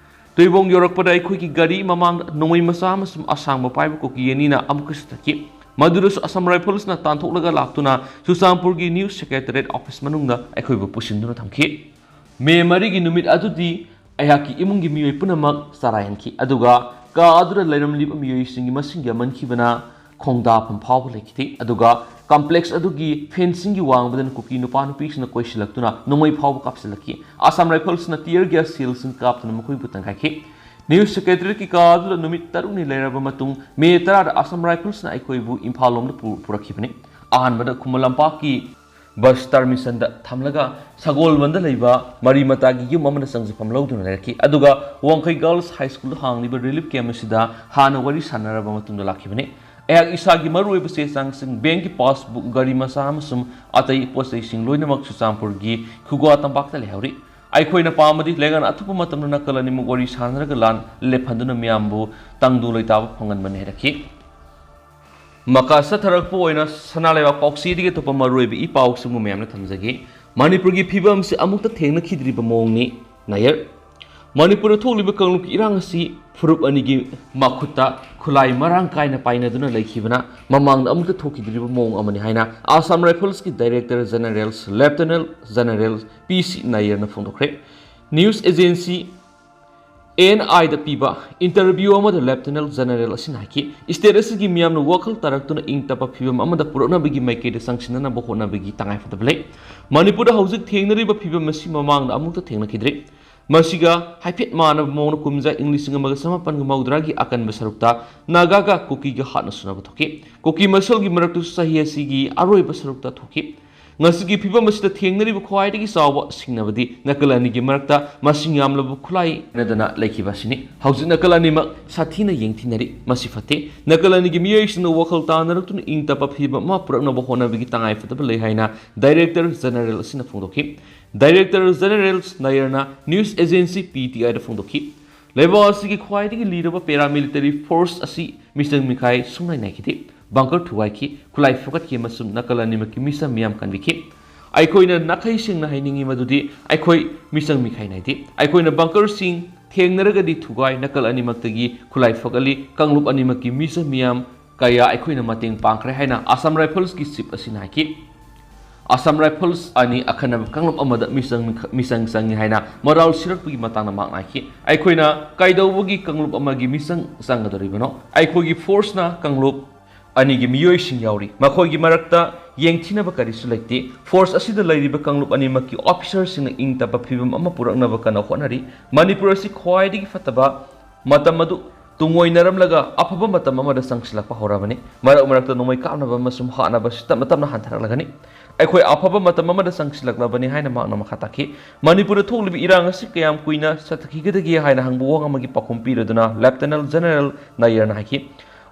ꯇꯨꯏꯕꯣꯡ ꯌꯧꯔꯛꯄꯗ ꯑꯩꯈꯣꯏꯒꯤ ꯒꯥꯔꯤ ꯃꯃꯥꯡꯗ ꯅꯣꯡꯃꯩ ꯃꯆꯥ ꯑꯃꯁꯨꯡ ꯑꯁꯥꯡꯕ ꯄꯥꯏꯕ ꯀꯨꯀꯤ ꯑꯅꯤꯅ ꯑꯃꯨꯛꯀꯁꯨ ꯊꯛꯈꯤ꯫ ꯃꯗꯨꯗꯁꯨ ꯑꯁꯥꯝ ꯔꯥꯏꯐꯜꯁꯅ ꯇꯥꯟꯊꯣꯛꯂꯒ ꯂꯥꯛꯇꯨꯅ ꯆꯨꯔꯆꯥꯟꯄꯨꯔꯒꯤ ꯅ꯭ꯌꯨꯁ ꯁꯦꯀ꯭ꯔꯦꯇꯔꯤꯌꯦꯠ ꯑꯣꯐꯤꯁ ꯃꯅꯨꯡꯗ ꯑꯩꯈꯣꯏꯕꯨ ꯄꯨꯁꯤꯟꯗꯨꯅ ꯊꯝꯈꯤ꯫ ꯃꯦ ꯃꯔꯤꯒꯤ ꯅꯨꯃꯤꯠ ꯑꯗꯨꯗꯤ ꯑꯩꯍꯥꯛꯀꯤ ꯏꯃꯨꯡꯒꯤ ꯃꯤꯑꯣꯏ ꯄꯨꯝꯅꯃꯛ ꯆꯔꯥꯏꯍꯟꯈꯤ, ꯑꯗꯨꯒ ꯀꯥ ꯑꯗꯨꯗ ꯂꯩꯔꯝꯂꯤꯕ ꯃꯤꯑꯣꯏꯁꯤꯡꯒꯤ ꯃꯁꯤꯡ ꯌꯥꯝꯃꯟꯈꯤꯕꯅ ꯈꯣꯡꯗꯥꯐꯝ ꯐꯥꯎꯕ ꯂꯩꯈꯤꯗꯦ꯫ ꯑꯗꯨꯒ ꯀꯝꯄ꯭ꯂꯦꯛꯁ ꯑꯗꯨꯒꯤ ꯐꯦꯟꯁꯤꯡꯒꯤ ꯋꯥꯡꯃꯗꯅ ꯀꯨꯀꯤ ꯅꯨꯄꯥ ꯅꯨꯄꯤꯁꯤꯡꯅ ꯀꯣꯏꯁꯤꯜꯂꯛꯇꯨꯅ ꯅꯣꯡꯃꯩ ꯐꯥꯎꯕ ꯀꯥꯞꯁꯤꯜꯂꯛꯈꯤ꯫ ꯑꯁꯥꯝ ꯔꯥꯏꯐꯜꯁꯅ ꯇꯤꯌꯔ ꯒ꯭ꯌꯥꯁ ꯁꯦꯜꯁꯤꯡ ꯀꯥꯞꯇꯨꯅ ꯃꯈꯣꯏꯕꯨ ꯇꯪꯈꯥꯏꯈꯤ꯫ ꯅ꯭ꯌꯨꯁ ꯁꯦꯀ꯭ꯔꯦꯇꯔꯤꯌꯦꯠꯀꯤ ꯀꯥ ꯑꯗꯨꯗ ꯅꯨꯃꯤꯠ ꯇꯔꯨꯛꯅꯤ ꯂꯩꯔꯕ ꯃꯇꯨꯡ, ꯃꯦ ꯇꯔꯥꯗ ꯑꯁꯥꯝ ꯔꯥꯏꯐꯜꯁꯅ ꯑꯩꯈꯣꯏꯕꯨ ꯏꯝꯐꯥꯜ ꯂꯣꯝꯗ ꯄꯨ-, ꯄꯨꯔꯛꯈꯤꯕꯅꯤ꯫ ꯑꯍꯥꯟꯕꯗ ꯈꯨꯃꯟ ꯂꯝꯄꯥꯛꯀꯤ ꯕꯁ ꯇꯔꯃꯤꯁꯟꯗ ꯊꯝꯂꯒ ꯁꯒꯣꯜꯕꯟꯗ ꯂꯩꯕ ꯃꯔꯤ ꯃꯇꯥꯒꯤ ꯌꯨꯝ ꯑꯃꯗ ꯆꯪꯖꯐꯝ ꯂꯧꯗꯨꯅ ꯂꯩꯔꯛꯈꯤ꯫ ꯑꯗꯨꯒ ꯋꯥꯡꯈꯩ ꯒꯔꯜꯁ ꯍꯥꯏ ꯁ꯭ꯀꯨꯜꯗ ꯍꯥꯡꯂꯤꯕ ꯔꯤꯂꯤꯐ ꯀꯦꯝꯞ ꯑꯁꯤꯗ ꯍꯥꯟꯅ ꯋꯥꯔꯤ ꯁꯥꯟꯅꯔꯕ ꯃꯇꯨꯡꯗ ꯂꯥꯛꯈꯤꯕꯅꯤ꯫ ꯑꯩꯍꯥꯛ ꯏꯁꯥꯒꯤ ꯃꯔꯨꯑꯣꯏꯕ ꯆꯦ ꯆꯥꯡꯁꯤꯡ, ꯕꯦꯡꯛꯀꯤ ꯄꯥꯁꯕꯨꯛ, ꯒꯥꯔꯤ ꯃꯆꯥ ꯑꯃꯁꯨꯡ ꯑꯇꯩ ꯄꯣꯠ ꯆꯩꯁꯤꯡ ꯂꯣꯏꯅꯃꯛ ꯆꯨꯔꯆꯥꯟꯄꯨꯔꯒꯤ ꯈꯨꯒꯥ ꯇꯝꯄꯥꯛꯇ ꯂꯩꯍꯧꯔꯤ꯫ ꯑꯩꯈꯣꯏꯅ ꯄꯥꯝꯕꯗꯤ ꯂꯩꯉꯥꯛꯅ ꯑꯊꯨꯕ ꯃꯇꯝꯗ ꯅꯥꯀꯜ ꯑꯅꯤꯃꯛ ꯋꯥꯔꯤ ꯁꯥꯟꯅꯔꯒ ꯂꯥꯟ ꯂꯦꯞꯍꯟꯗꯨꯅ ꯃꯤꯌꯥꯝꯕꯨ ꯇꯪꯗꯨ ꯂꯩꯇꯥꯕ ꯐꯪꯍꯟꯕꯅꯤ ꯍꯥꯏꯔꯛꯈꯤ꯫ ꯃꯈꯥ ꯆꯠꯊꯔꯛꯄ ꯑꯣꯏꯅ ꯁꯅꯥ ꯂꯩꯕꯥꯛ ꯄꯥꯎꯆꯦꯗꯒꯤ ꯑꯇꯣꯞꯄ ꯃꯔꯨꯑꯣꯏꯕ ꯏ ꯄꯥꯎꯁꯤꯡꯕꯨ ꯃꯌꯥꯝꯅ ꯊꯝꯖꯒꯦ꯫ ꯃꯅꯤꯄꯨꯔꯒꯤ ꯐꯤꯕꯝꯁꯤ ꯑꯃꯨꯛꯇ ꯊꯦꯡꯅꯈꯤꯗ꯭ꯔꯤꯕ ꯃꯑꯣꯡꯅꯤ꯫ ꯅꯥꯌꯔ꯫ ꯃꯅꯤꯄꯨꯔꯗ ꯊꯣꯛꯂꯤꯕ ꯀꯥꯡꯂꯨꯞꯀꯤ ꯏꯔꯥꯡ ꯑꯁꯤ ꯐꯨꯔꯨꯞ ꯑꯅꯤꯒꯤ ꯃꯈꯨꯠꯇ ꯈꯨꯠꯂꯥꯏ ꯃꯔꯥꯡ ꯀꯥꯏꯅ ꯄꯥꯏꯅꯗꯨꯅ ꯂꯩꯈꯤꯕꯅ ꯃꯃꯥꯡꯗ ꯑꯃꯨꯛꯇ ꯊꯣꯛꯈꯤꯗ꯭ꯔꯤꯕ ꯃꯑꯣꯡ ꯑꯃꯅꯤ ꯍꯥꯏꯅ ꯑꯁꯥꯝ ꯔꯥꯏꯐꯜꯁꯀꯤ ꯗꯥꯏꯔꯦꯛꯇꯔ ꯖꯦꯅꯔꯦꯜ, ꯂꯦꯐꯇꯤꯅꯦꯟ ꯖꯦꯅꯔꯦꯜ ꯄꯤ ꯁꯤ ꯅꯥꯌꯔꯅ ꯐꯣꯡꯗꯣꯛꯈ꯭ꯔꯦ꯫ ꯅ꯭ꯌꯨꯁ ꯑꯦꯖꯦꯟꯁꯤ ꯑꯦꯟ ꯑꯥꯏꯗ ꯄꯤꯕ ꯏꯟꯇꯔꯚ꯭ꯌꯨ ꯑꯃꯗ ꯂꯦꯐꯇꯤꯅꯦꯟ ꯖꯦꯅꯔꯦꯜ ꯑꯁꯤꯅ ꯍꯥꯏꯈꯤ, ꯁ꯭ꯇꯦꯠ ꯑꯁꯤꯒꯤ ꯃꯤꯌꯥꯝꯅ ꯋꯥꯈꯜ ꯇꯥꯔꯛꯇꯨꯅ ꯏꯪ ꯇꯞꯄ ꯐꯤꯕꯝ ꯑꯃꯗ ꯄꯨꯔꯛꯅꯕꯒꯤ ꯃꯥꯏꯀꯩꯗ ꯆꯪꯁꯤꯟꯅꯅꯕ ꯍꯣꯠꯅꯕꯒꯤ ꯇꯉꯥꯏꯐꯗꯕ ꯂꯩ꯫ ꯃꯅꯤꯄꯨꯔꯗ ꯍꯧꯖꯤꯛ ꯊꯦꯡꯅꯔꯤꯕ ꯐꯤꯕꯝ ꯑꯁꯤ ꯃꯃꯥꯡꯗ ꯑꯃꯨꯛꯇ ꯊꯦꯡꯅꯈꯤꯗ꯭ꯔꯤ꯫ ꯃꯁꯤꯒ ꯍꯥꯏꯐꯦꯠ ꯃꯥꯟꯅꯕ ꯃꯑꯣꯡꯗ ꯀꯨꯝꯖꯥ ꯏꯪ ꯂꯤꯁꯤꯡ ꯑꯃꯒ ꯆꯃꯥꯄꯟꯒ ꯃꯧꯗ꯭ꯔꯥꯒꯤ ꯑꯀꯟꯕ ꯁꯔꯨꯛꯇ ꯅꯥꯒꯥꯒ ꯀꯨꯀꯤꯒ ꯍꯥꯠꯅ ꯁꯨꯅꯕ ꯊꯣꯛꯈꯤ꯫ ꯀꯨꯀꯤ ꯃꯁꯦꯜꯒꯤ ꯃꯔꯛꯇꯁꯨ ꯆꯍꯤ ꯑꯁꯤꯒꯤ ꯑꯔꯣꯏꯕ ꯁꯔꯨꯛꯇ ꯊꯣꯛꯈꯤ꯫ ꯉꯁꯤꯒꯤ ꯐꯤꯕꯝ ꯑꯁꯤꯗ ꯊꯦꯡꯅꯔꯤꯕ ꯈ꯭ꯋꯥꯏꯗꯒꯤ ꯆꯥꯎꯕ ꯁꯤꯡꯅꯕꯗꯤ ꯅꯥꯀꯜ ꯑꯅꯤꯒꯤ ꯃꯔꯛꯇ ꯃꯁꯤꯡ ꯌꯥꯝꯂꯕ ꯈꯨꯠꯂꯥꯏ ꯄꯥꯏꯅꯗꯅ ꯂꯩꯈꯤꯕ ꯑꯁꯤꯅꯤ꯫ ꯍꯧꯖꯤꯛ ꯅꯥꯀꯜ ꯑꯅꯤꯃꯛ ꯁꯥꯊꯤꯅ ꯌꯦꯡꯊꯤꯅꯔꯤ꯫ ꯃꯁꯤ ꯐꯠꯇꯦ꯫ ꯅꯥꯀꯜ ꯑꯅꯤꯒꯤ ꯃꯤꯑꯣꯏꯁꯤꯡꯅ ꯋꯥꯈꯜ ꯇꯥꯅꯔꯛꯇꯨꯅ ꯏꯪ ꯇꯞꯄ ꯐꯤꯕꯝ ꯑꯃ ꯄꯨꯔꯛꯅꯕ ꯍꯣꯠꯅꯕꯒꯤ ꯇꯉꯥꯏꯐꯗꯕ ꯂꯩ ꯍꯥꯏꯅ ꯗꯥꯏꯔꯦꯛꯇꯔ ꯖꯦꯅꯔꯦꯜ ꯑꯁꯤꯅ ꯐꯣꯡꯗꯣꯛꯈꯤ꯫ ꯗꯥꯏꯔꯦꯛꯇꯔ ꯖꯦꯅꯔꯦꯜ ꯅꯥꯌꯔꯅ ꯅ꯭ꯌꯨꯁ ꯑꯦꯖꯦꯟꯁꯤ ꯄꯤ ꯇꯤ ꯑꯥꯏꯗ ꯐꯣꯡꯗꯣꯛꯈꯤ꯫ ꯂꯩꯕꯥꯛ ꯑꯁꯤꯒꯤ ꯈ꯭ꯋꯥꯏꯗꯒꯤ ꯂꯤꯔꯕ ꯄꯦꯔꯥꯃꯤꯂꯤꯇꯔꯤ ꯐꯣꯔꯁ ꯑꯁꯤ ꯃꯤꯆꯪ ꯃꯤꯈꯥꯏ ꯁꯨꯡꯅꯥꯏ ꯅꯥꯏꯈꯤꯗꯦ꯫ ꯕꯪꯀꯔ ꯊꯨꯒꯥꯏꯈꯤ, ꯈꯨꯠꯂꯥꯏ ꯐꯨꯒꯠꯈꯤ ꯑꯃꯁꯨꯡ ꯅꯥꯀꯜ ꯑꯅꯤꯃꯛꯀꯤ ꯃꯤꯆꯝ ꯃꯤꯌꯥꯝ ꯀꯟꯕꯤꯈꯤ꯫ ꯑꯩꯈꯣꯏꯅ ꯅꯥꯈꯩ ꯁꯦꯡꯅ ꯍꯥꯏꯅꯤꯡꯏ ꯃꯗꯨꯗꯤ ꯑꯩꯈꯣꯏ ꯃꯤꯆꯪ ꯃꯤꯈꯥꯏ ꯅꯥꯏꯗꯦ꯫ ꯑꯩꯈꯣꯏꯅ ꯕꯪꯀꯔꯁꯤꯡ ꯊꯦꯡꯅꯔꯒꯗꯤ ꯊꯨꯒꯥꯏ, ꯅꯥꯀꯜ ꯑꯅꯤꯃꯛꯇꯒꯤ ꯈꯨꯠꯂꯥꯏ ꯐꯒꯠꯂꯤ, ꯀꯥꯡꯂꯨꯞ ꯑꯅꯤꯃꯛꯀꯤ ꯃꯤꯆꯝ ꯃꯤꯌꯥꯝ ꯀꯌꯥ ꯑꯩꯈꯣꯏꯅ ꯃꯇꯦꯡ ꯄꯥꯡꯈ꯭ꯔꯦ ꯍꯥꯏꯅ ꯑꯁꯥꯝ ꯔꯥꯏꯐꯜꯁꯀꯤ ꯆꯤꯞ ꯑꯁꯤꯅ ꯍꯥꯏꯈꯤ꯫ ꯑꯁꯥꯝ ꯔꯥꯏꯐꯜꯁ ꯑꯅꯤ ꯑꯈꯟꯅꯕ ꯀꯥꯡꯂꯨꯞ ꯑꯃꯗ ꯃꯤꯆꯪ, ꯃꯤꯆꯪ ꯆꯪꯏ ꯍꯥꯏꯅ ꯃꯔꯥꯜ ꯁꯤꯔꯛꯄꯒꯤ ꯃꯇꯥꯡꯗ ꯃꯍꯥꯛꯅ ꯍꯥꯏꯈꯤ꯫ ꯑꯩꯈꯣꯏꯅ ꯀꯩꯗꯧꯕꯒꯤ ꯀꯥꯡꯂꯨꯞ ꯑꯃꯒꯤ ꯃꯤꯆꯪ ꯆꯪꯒꯗꯧꯔꯤꯕꯅꯣ? ꯑꯩꯈꯣꯏꯒꯤ ꯐꯣꯔꯁꯅ ꯀꯥꯡꯂꯨꯞ ꯑꯅꯤꯒꯤ ꯃꯤꯑꯣꯏꯁꯤꯡ ꯌꯥꯎꯔꯤ꯫ ꯃꯈꯣꯏꯒꯤ ꯃꯔꯛꯇ ꯌꯦꯡꯊꯤꯅꯕ ꯀꯔꯤꯁꯨ ꯂꯩꯇꯦ꯫ ꯐꯣꯔꯁ ꯑꯁꯤꯗ ꯂꯩꯔꯤꯕ ꯀꯥꯡꯂꯨꯞ ꯑꯅꯤꯃꯛꯀꯤ ꯑꯣꯐꯤꯁꯔꯁꯤꯡꯅ ꯏꯪ ꯇꯞꯄ ꯐꯤꯕꯝ ꯑꯃ ꯄꯨꯔꯛꯅꯕ ꯀꯟꯅ ꯍꯣꯠꯅꯔꯤ꯫ ꯃꯅꯤꯄꯨꯔ ꯑꯁꯤ ꯈ꯭ꯋꯥꯏꯗꯒꯤ ꯐꯠꯇꯕ ꯃꯇꯝ ꯑꯗꯨ ꯇꯨꯡꯑꯣꯏꯅꯔꯝꯂꯒ ꯑꯐꯕ ꯃꯇꯝ ꯑꯃꯗ ꯆꯪꯁꯤꯜꯂꯛꯄ ꯍꯧꯔꯕꯅꯤ꯫ ꯃꯔꯛ ꯃꯔꯛꯇ ꯅꯣꯡꯃꯩ ꯀꯥꯞꯅꯕ ꯑꯃꯁꯨꯡ ꯍꯥꯠꯅꯕ ꯑꯁꯤ ꯇꯞꯅ ꯇꯞꯅ ꯍꯟꯊꯔꯛꯂꯒꯅꯤ꯫ ꯑꯩꯈꯣꯏ ꯑꯐꯕ ꯃꯇꯝ ꯑꯃꯗ ꯆꯪꯁꯤꯜꯂꯛꯂꯕꯅꯤ ꯍꯥꯏꯅ ꯃꯍꯥꯛꯅ ꯃꯈꯥ ꯇꯥꯈꯤ꯫ ꯃꯅꯤꯄꯨꯔꯗ ꯊꯣꯛꯂꯤꯕ ꯏꯔꯥꯡ ꯑꯁꯤ ꯀꯌꯥꯝ ꯀꯨꯏꯅ ꯆꯠꯊꯈꯤꯒꯗꯒꯦ ꯍꯥꯏꯅ ꯍꯪꯕ ꯋꯥꯍꯪ ꯑꯃꯒꯤ ꯄꯥꯎꯈꯨꯝ ꯄꯤꯔꯗꯨꯅ ꯂꯦꯞꯇꯅꯦꯟ ꯖꯦꯅꯔꯦꯜ ꯅꯥꯌꯔꯅ ꯍꯥꯏꯈꯤ,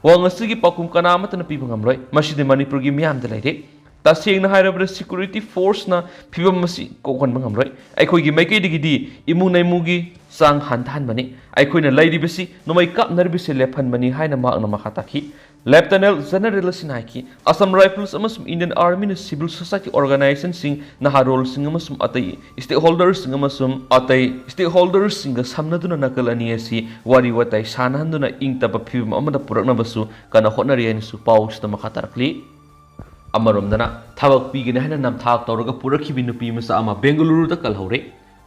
ꯋꯥꯍꯪ ꯑꯁꯤꯒꯤ ꯄꯥꯎꯈꯨꯝ ꯀꯅꯥ ꯑꯃꯠꯇꯅ ꯄꯤꯕ ꯉꯝꯂꯣꯏ꯫ ꯃꯁꯤꯗꯤ ꯃꯅꯤꯄꯨꯔꯒꯤ ꯃꯤꯌꯥꯝꯗ ꯂꯩꯔꯦ꯫ ꯇꯁꯦꯡꯅ ꯍꯥꯏꯔꯕꯗ, ꯁꯦꯀ꯭ꯌꯨꯔꯤꯇꯤ ꯐꯣꯔꯁꯅ ꯐꯤꯕꯝ ꯑꯁꯤ ꯀꯣꯛꯍꯟꯕ ꯉꯝꯂꯣꯏ꯫ ꯑꯩꯈꯣꯏꯒꯤ ꯃꯥꯏꯀꯩꯗꯒꯤꯗꯤ ꯏꯃꯨꯡ ꯃꯅꯨꯡꯒꯤ ꯆꯥꯡ ꯍꯟꯊꯍꯟꯕꯅꯤ꯫ ꯑꯩꯈꯣꯏꯅ ꯂꯩꯔꯤꯕꯁꯤ ꯅꯣꯡꯃꯩ ꯀꯥꯞꯅꯔꯤꯕꯁꯤ ꯂꯦꯞꯍꯟꯕꯅꯤ ꯍꯥꯏꯅ ꯃꯍꯥꯛꯅ ꯃꯈꯥ ꯇꯥꯈꯤ꯫ ꯂꯦꯞꯇꯅꯦꯟ ꯖꯦꯅꯔꯦꯜ ꯑꯁꯤꯅ ꯍꯥꯏꯈꯤ, ꯑꯁꯥꯝ ꯔꯥꯏꯐꯜꯁ ꯑꯃꯁꯨꯡ ꯏꯟꯗꯤꯌꯟ ꯑꯥꯔꯃꯤꯅ ꯁꯤꯚꯤꯜ ꯁꯣꯁꯥꯏꯇꯤ ꯑꯣꯔꯒꯅꯥꯏꯖꯦꯁꯟꯁꯤꯡ, ꯅꯍꯥꯔꯣꯜꯁꯤꯡ ꯑꯃꯁꯨꯡ ꯑꯇꯩ ꯁ꯭ꯇꯦꯛꯍꯣꯜꯗꯔꯁꯤꯡ ꯑꯃꯁꯨꯡ ꯑꯇꯩ ꯁ꯭ꯇꯦꯛꯍꯣꯜꯗꯔꯁꯤꯡꯒ ꯁꯝꯅꯗꯨꯅ ꯅꯥꯀꯜ ꯑꯅꯤ ꯑꯁꯤ ꯋꯥꯔꯤ ꯋꯥꯇꯥꯏ ꯁꯥꯟꯅꯍꯟꯗꯨꯅ ꯏꯪ ꯇꯞꯄ ꯐꯤꯕꯝ ꯑꯃꯗ ꯄꯨꯔꯛꯅꯕꯁꯨ ꯀꯟꯅ ꯍꯣꯠꯅꯔꯤ ꯍꯥꯏꯅꯁꯨ ꯄꯥꯎꯁꯤꯗ ꯃꯈꯥ ꯇꯥꯔꯛꯂꯤ꯫ ꯑꯃꯔꯣꯝꯗꯅ, ꯊꯕꯛ ꯄꯤꯒꯅꯤ ꯍꯥꯏꯅ ꯅꯝꯊꯥꯛ ꯇꯧꯔꯒ ꯄꯨꯔꯛꯈꯤꯕ ꯅꯨꯄꯤ ꯃꯆꯥ ꯑꯃ ꯕꯦꯡꯒꯂꯨꯔꯨꯗ ꯀꯜꯍꯧꯔꯦ꯫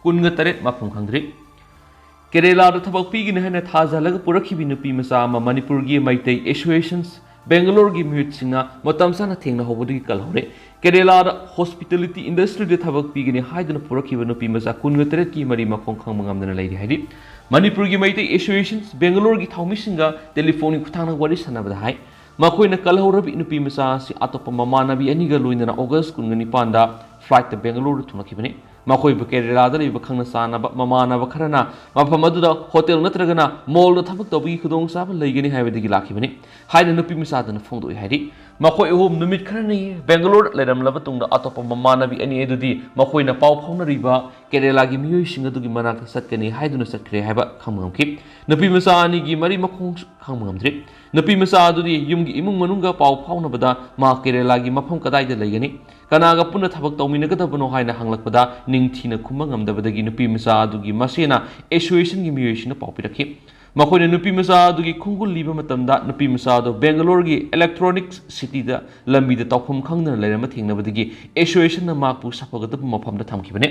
ꯀꯨꯟꯒ ꯇꯔꯦꯠ ꯃꯐꯝ ꯈꯪꯗ꯭ꯔꯤ꯫ ꯀꯦꯔꯦꯂꯥꯗ ꯊꯕꯛ ꯄꯤꯒꯅꯤ ꯍꯥꯏꯅ ꯊꯥꯖꯍꯜꯂꯒ ꯄꯨꯔꯛꯈꯤꯕ ꯅꯨꯄꯤ ꯃꯆꯥ ꯑꯃ ꯃꯅꯤꯄꯨꯔꯒꯤ ꯃꯩꯇꯩ ꯑꯦꯁꯣꯁꯤꯌꯦꯁꯟꯁ ꯕꯦꯡꯒꯂꯣꯔꯒꯤ ꯃꯤꯍꯨꯠꯁꯤꯡꯅ ꯃꯇꯝ ꯆꯥꯅ ꯊꯦꯡꯅꯍꯧꯕꯗꯒꯤ ꯀꯜꯍꯧꯔꯦ꯫ ꯀꯦꯔꯦꯂꯥꯗ ꯍꯣꯁꯄꯤꯇꯥꯂꯤꯇꯤ ꯏꯟꯗꯁꯇ꯭ꯔꯤꯗ ꯊꯕꯛ ꯄꯤꯒꯅꯤ ꯍꯥꯏꯗꯨꯅ ꯄꯨꯔꯛꯈꯤꯕ ꯅꯨꯄꯤ ꯃꯆꯥ ꯀꯨꯟꯒ ꯇꯔꯦꯠꯀꯤ ꯃꯔꯤ ꯃꯈꯣꯡ ꯈꯪꯕ ꯉꯝꯗꯅ ꯂꯩꯔꯤ ꯍꯥꯏꯔꯤ꯫ ꯃꯅꯤꯄꯨꯔꯒꯤ ꯃꯩꯇꯩ ꯑꯦꯁꯣꯁꯤꯌꯦꯁꯟꯁ ꯕꯦꯡꯒꯂꯣꯔꯒꯤ ꯊꯧꯃꯤꯁꯤꯡꯒ ꯇꯦꯂꯤꯐꯣꯟꯒꯤ ꯈꯨꯠꯊꯥꯡꯗ ꯋꯥꯔꯤ ꯁꯥꯟꯅꯕꯗ ꯍꯥꯏ, ꯃꯈꯣꯏꯅ ꯀꯜꯍꯧꯔꯕꯤ ꯅꯨꯄꯤ ꯃꯆꯥ ꯑꯁꯤ ꯑꯇꯣꯞꯄ ꯃꯃꯥꯟꯅꯕꯤ ꯑꯅꯤꯒ ꯂꯣꯏꯅꯅ ꯑꯣꯒꯁ ꯀꯨꯟꯒ ꯅꯤꯄꯥꯟꯗ ꯐ꯭ꯂꯥꯏꯠꯇ ꯕꯦꯡꯒꯂꯣꯔꯗ ꯊꯨꯡꯂꯛꯈꯤꯕꯅꯤ꯫ ꯃꯈꯣꯏꯕꯨ ꯀꯦꯔꯦꯂꯥꯗ ꯂꯩꯕ ꯈꯪꯅ ꯆꯥꯟꯅꯕ ꯃꯃꯥꯟꯅꯕ ꯈꯔꯅ ꯃꯐꯝ ꯑꯗꯨꯗ ꯍꯣꯇꯦꯜ ꯅꯠꯇ꯭ꯔꯒꯅ ꯃꯣꯜꯗ ꯊꯕꯛ ꯇꯧꯕꯒꯤ ꯈꯨꯗꯣꯡꯆꯥꯕ ꯂꯩꯒꯅꯤ ꯍꯥꯏꯕꯗꯒꯤ ꯂꯥꯛꯈꯤꯕꯅꯤ ꯍꯥꯏꯅ ꯅꯨꯄꯤ ꯃꯆꯥꯗꯨꯅ ꯐꯣꯡꯗꯣꯛꯏ ꯍꯥꯏꯔꯤ꯫ ꯃꯈꯣꯏ ꯑꯍꯨꯝ ꯅꯨꯃꯤꯠ ꯈꯔꯅꯤ ꯕꯦꯡꯒꯂꯣꯔꯗ ꯂꯩꯔꯝꯂꯕ ꯇꯨꯡꯗ ꯑꯇꯣꯞꯄ ꯃꯃꯥꯟꯅꯕꯤ ꯑꯅꯤ ꯑꯗꯨꯗꯤ ꯃꯈꯣꯏꯅ ꯄꯥꯎ ꯐꯥꯎꯅꯔꯤꯕ ꯀꯦꯔꯦꯂꯥꯒꯤ ꯃꯤꯑꯣꯏꯁꯤꯡ ꯑꯗꯨꯒꯤ ꯃꯅꯥꯛꯇ ꯆꯠꯀꯅꯤ ꯍꯥꯏꯗꯨꯅ ꯆꯠꯈ꯭ꯔꯦ ꯍꯥꯏꯕ ꯈꯪꯕ ꯉꯝꯈꯤ꯫ ꯅꯨꯄꯤ ꯃꯆꯥ ꯑꯅꯤꯒꯤ ꯃꯔꯤ ꯃꯈꯣꯡ ꯈꯪꯕ ꯉꯝꯗ꯭ꯔꯤ꯫ ꯅꯨꯄꯤ ꯃꯆꯥ ꯑꯗꯨꯗꯤ ꯌꯨꯝꯒꯤ ꯏꯃꯨꯡ ꯃꯅꯨꯡꯒ ꯄꯥꯎ ꯐꯥꯎꯅꯕꯗ ꯃꯍꯥꯛ ꯀꯦꯔꯦꯂꯥꯒꯤ ꯃꯐꯝ ꯀꯗꯥꯏꯗ ꯂꯩꯒꯅꯤ, ꯀꯅꯥꯒ ꯄꯨꯟꯅ ꯊꯕꯛ ꯇꯧꯃꯤꯟꯅꯒꯗꯕꯅꯣ ꯍꯥꯏꯅ ꯍꯪꯂꯛꯄꯗ ꯅꯤꯡꯊꯤꯅ ꯈꯨꯝꯕ ꯉꯝꯗꯕꯗꯒꯤ ꯅꯨꯄꯤ ꯃꯆꯥ ꯑꯗꯨꯒꯤ ꯃꯁꯦꯅ ꯑꯦꯁꯣꯁꯤꯌꯦꯁꯟꯒꯤ ꯃꯤꯑꯣꯏꯁꯤꯡꯅ ꯄꯥꯎ ꯄꯤꯔꯛꯈꯤ꯫ ꯃꯈꯣꯏꯅ ꯅꯨꯄꯤ ꯃꯆꯥ ꯑꯗꯨꯒꯤ ꯈꯣꯡꯒꯨꯜ ꯂꯤꯕ ꯃꯇꯝꯗ ꯅꯨꯄꯤ ꯃꯆꯥ ꯑꯗꯨ ꯕꯦꯡꯒꯂꯣꯔꯒꯤ ꯏꯂꯦꯛꯇ꯭ꯔꯣꯅꯤꯛꯁ ꯁꯤꯇꯤꯗ ꯂꯝꯕꯤꯗ ꯇꯧꯐꯝ ꯈꯪꯗꯅ ꯂꯩꯔꯝꯕ ꯊꯦꯡꯅꯕꯗꯒꯤ ꯑꯦꯁꯣꯁꯤꯌꯦꯁꯟꯅ ꯃꯍꯥꯛꯄꯨ ꯁꯥꯐꯒꯗꯕ ꯃꯐꯝꯗ ꯊꯝꯈꯤꯕꯅꯤ꯫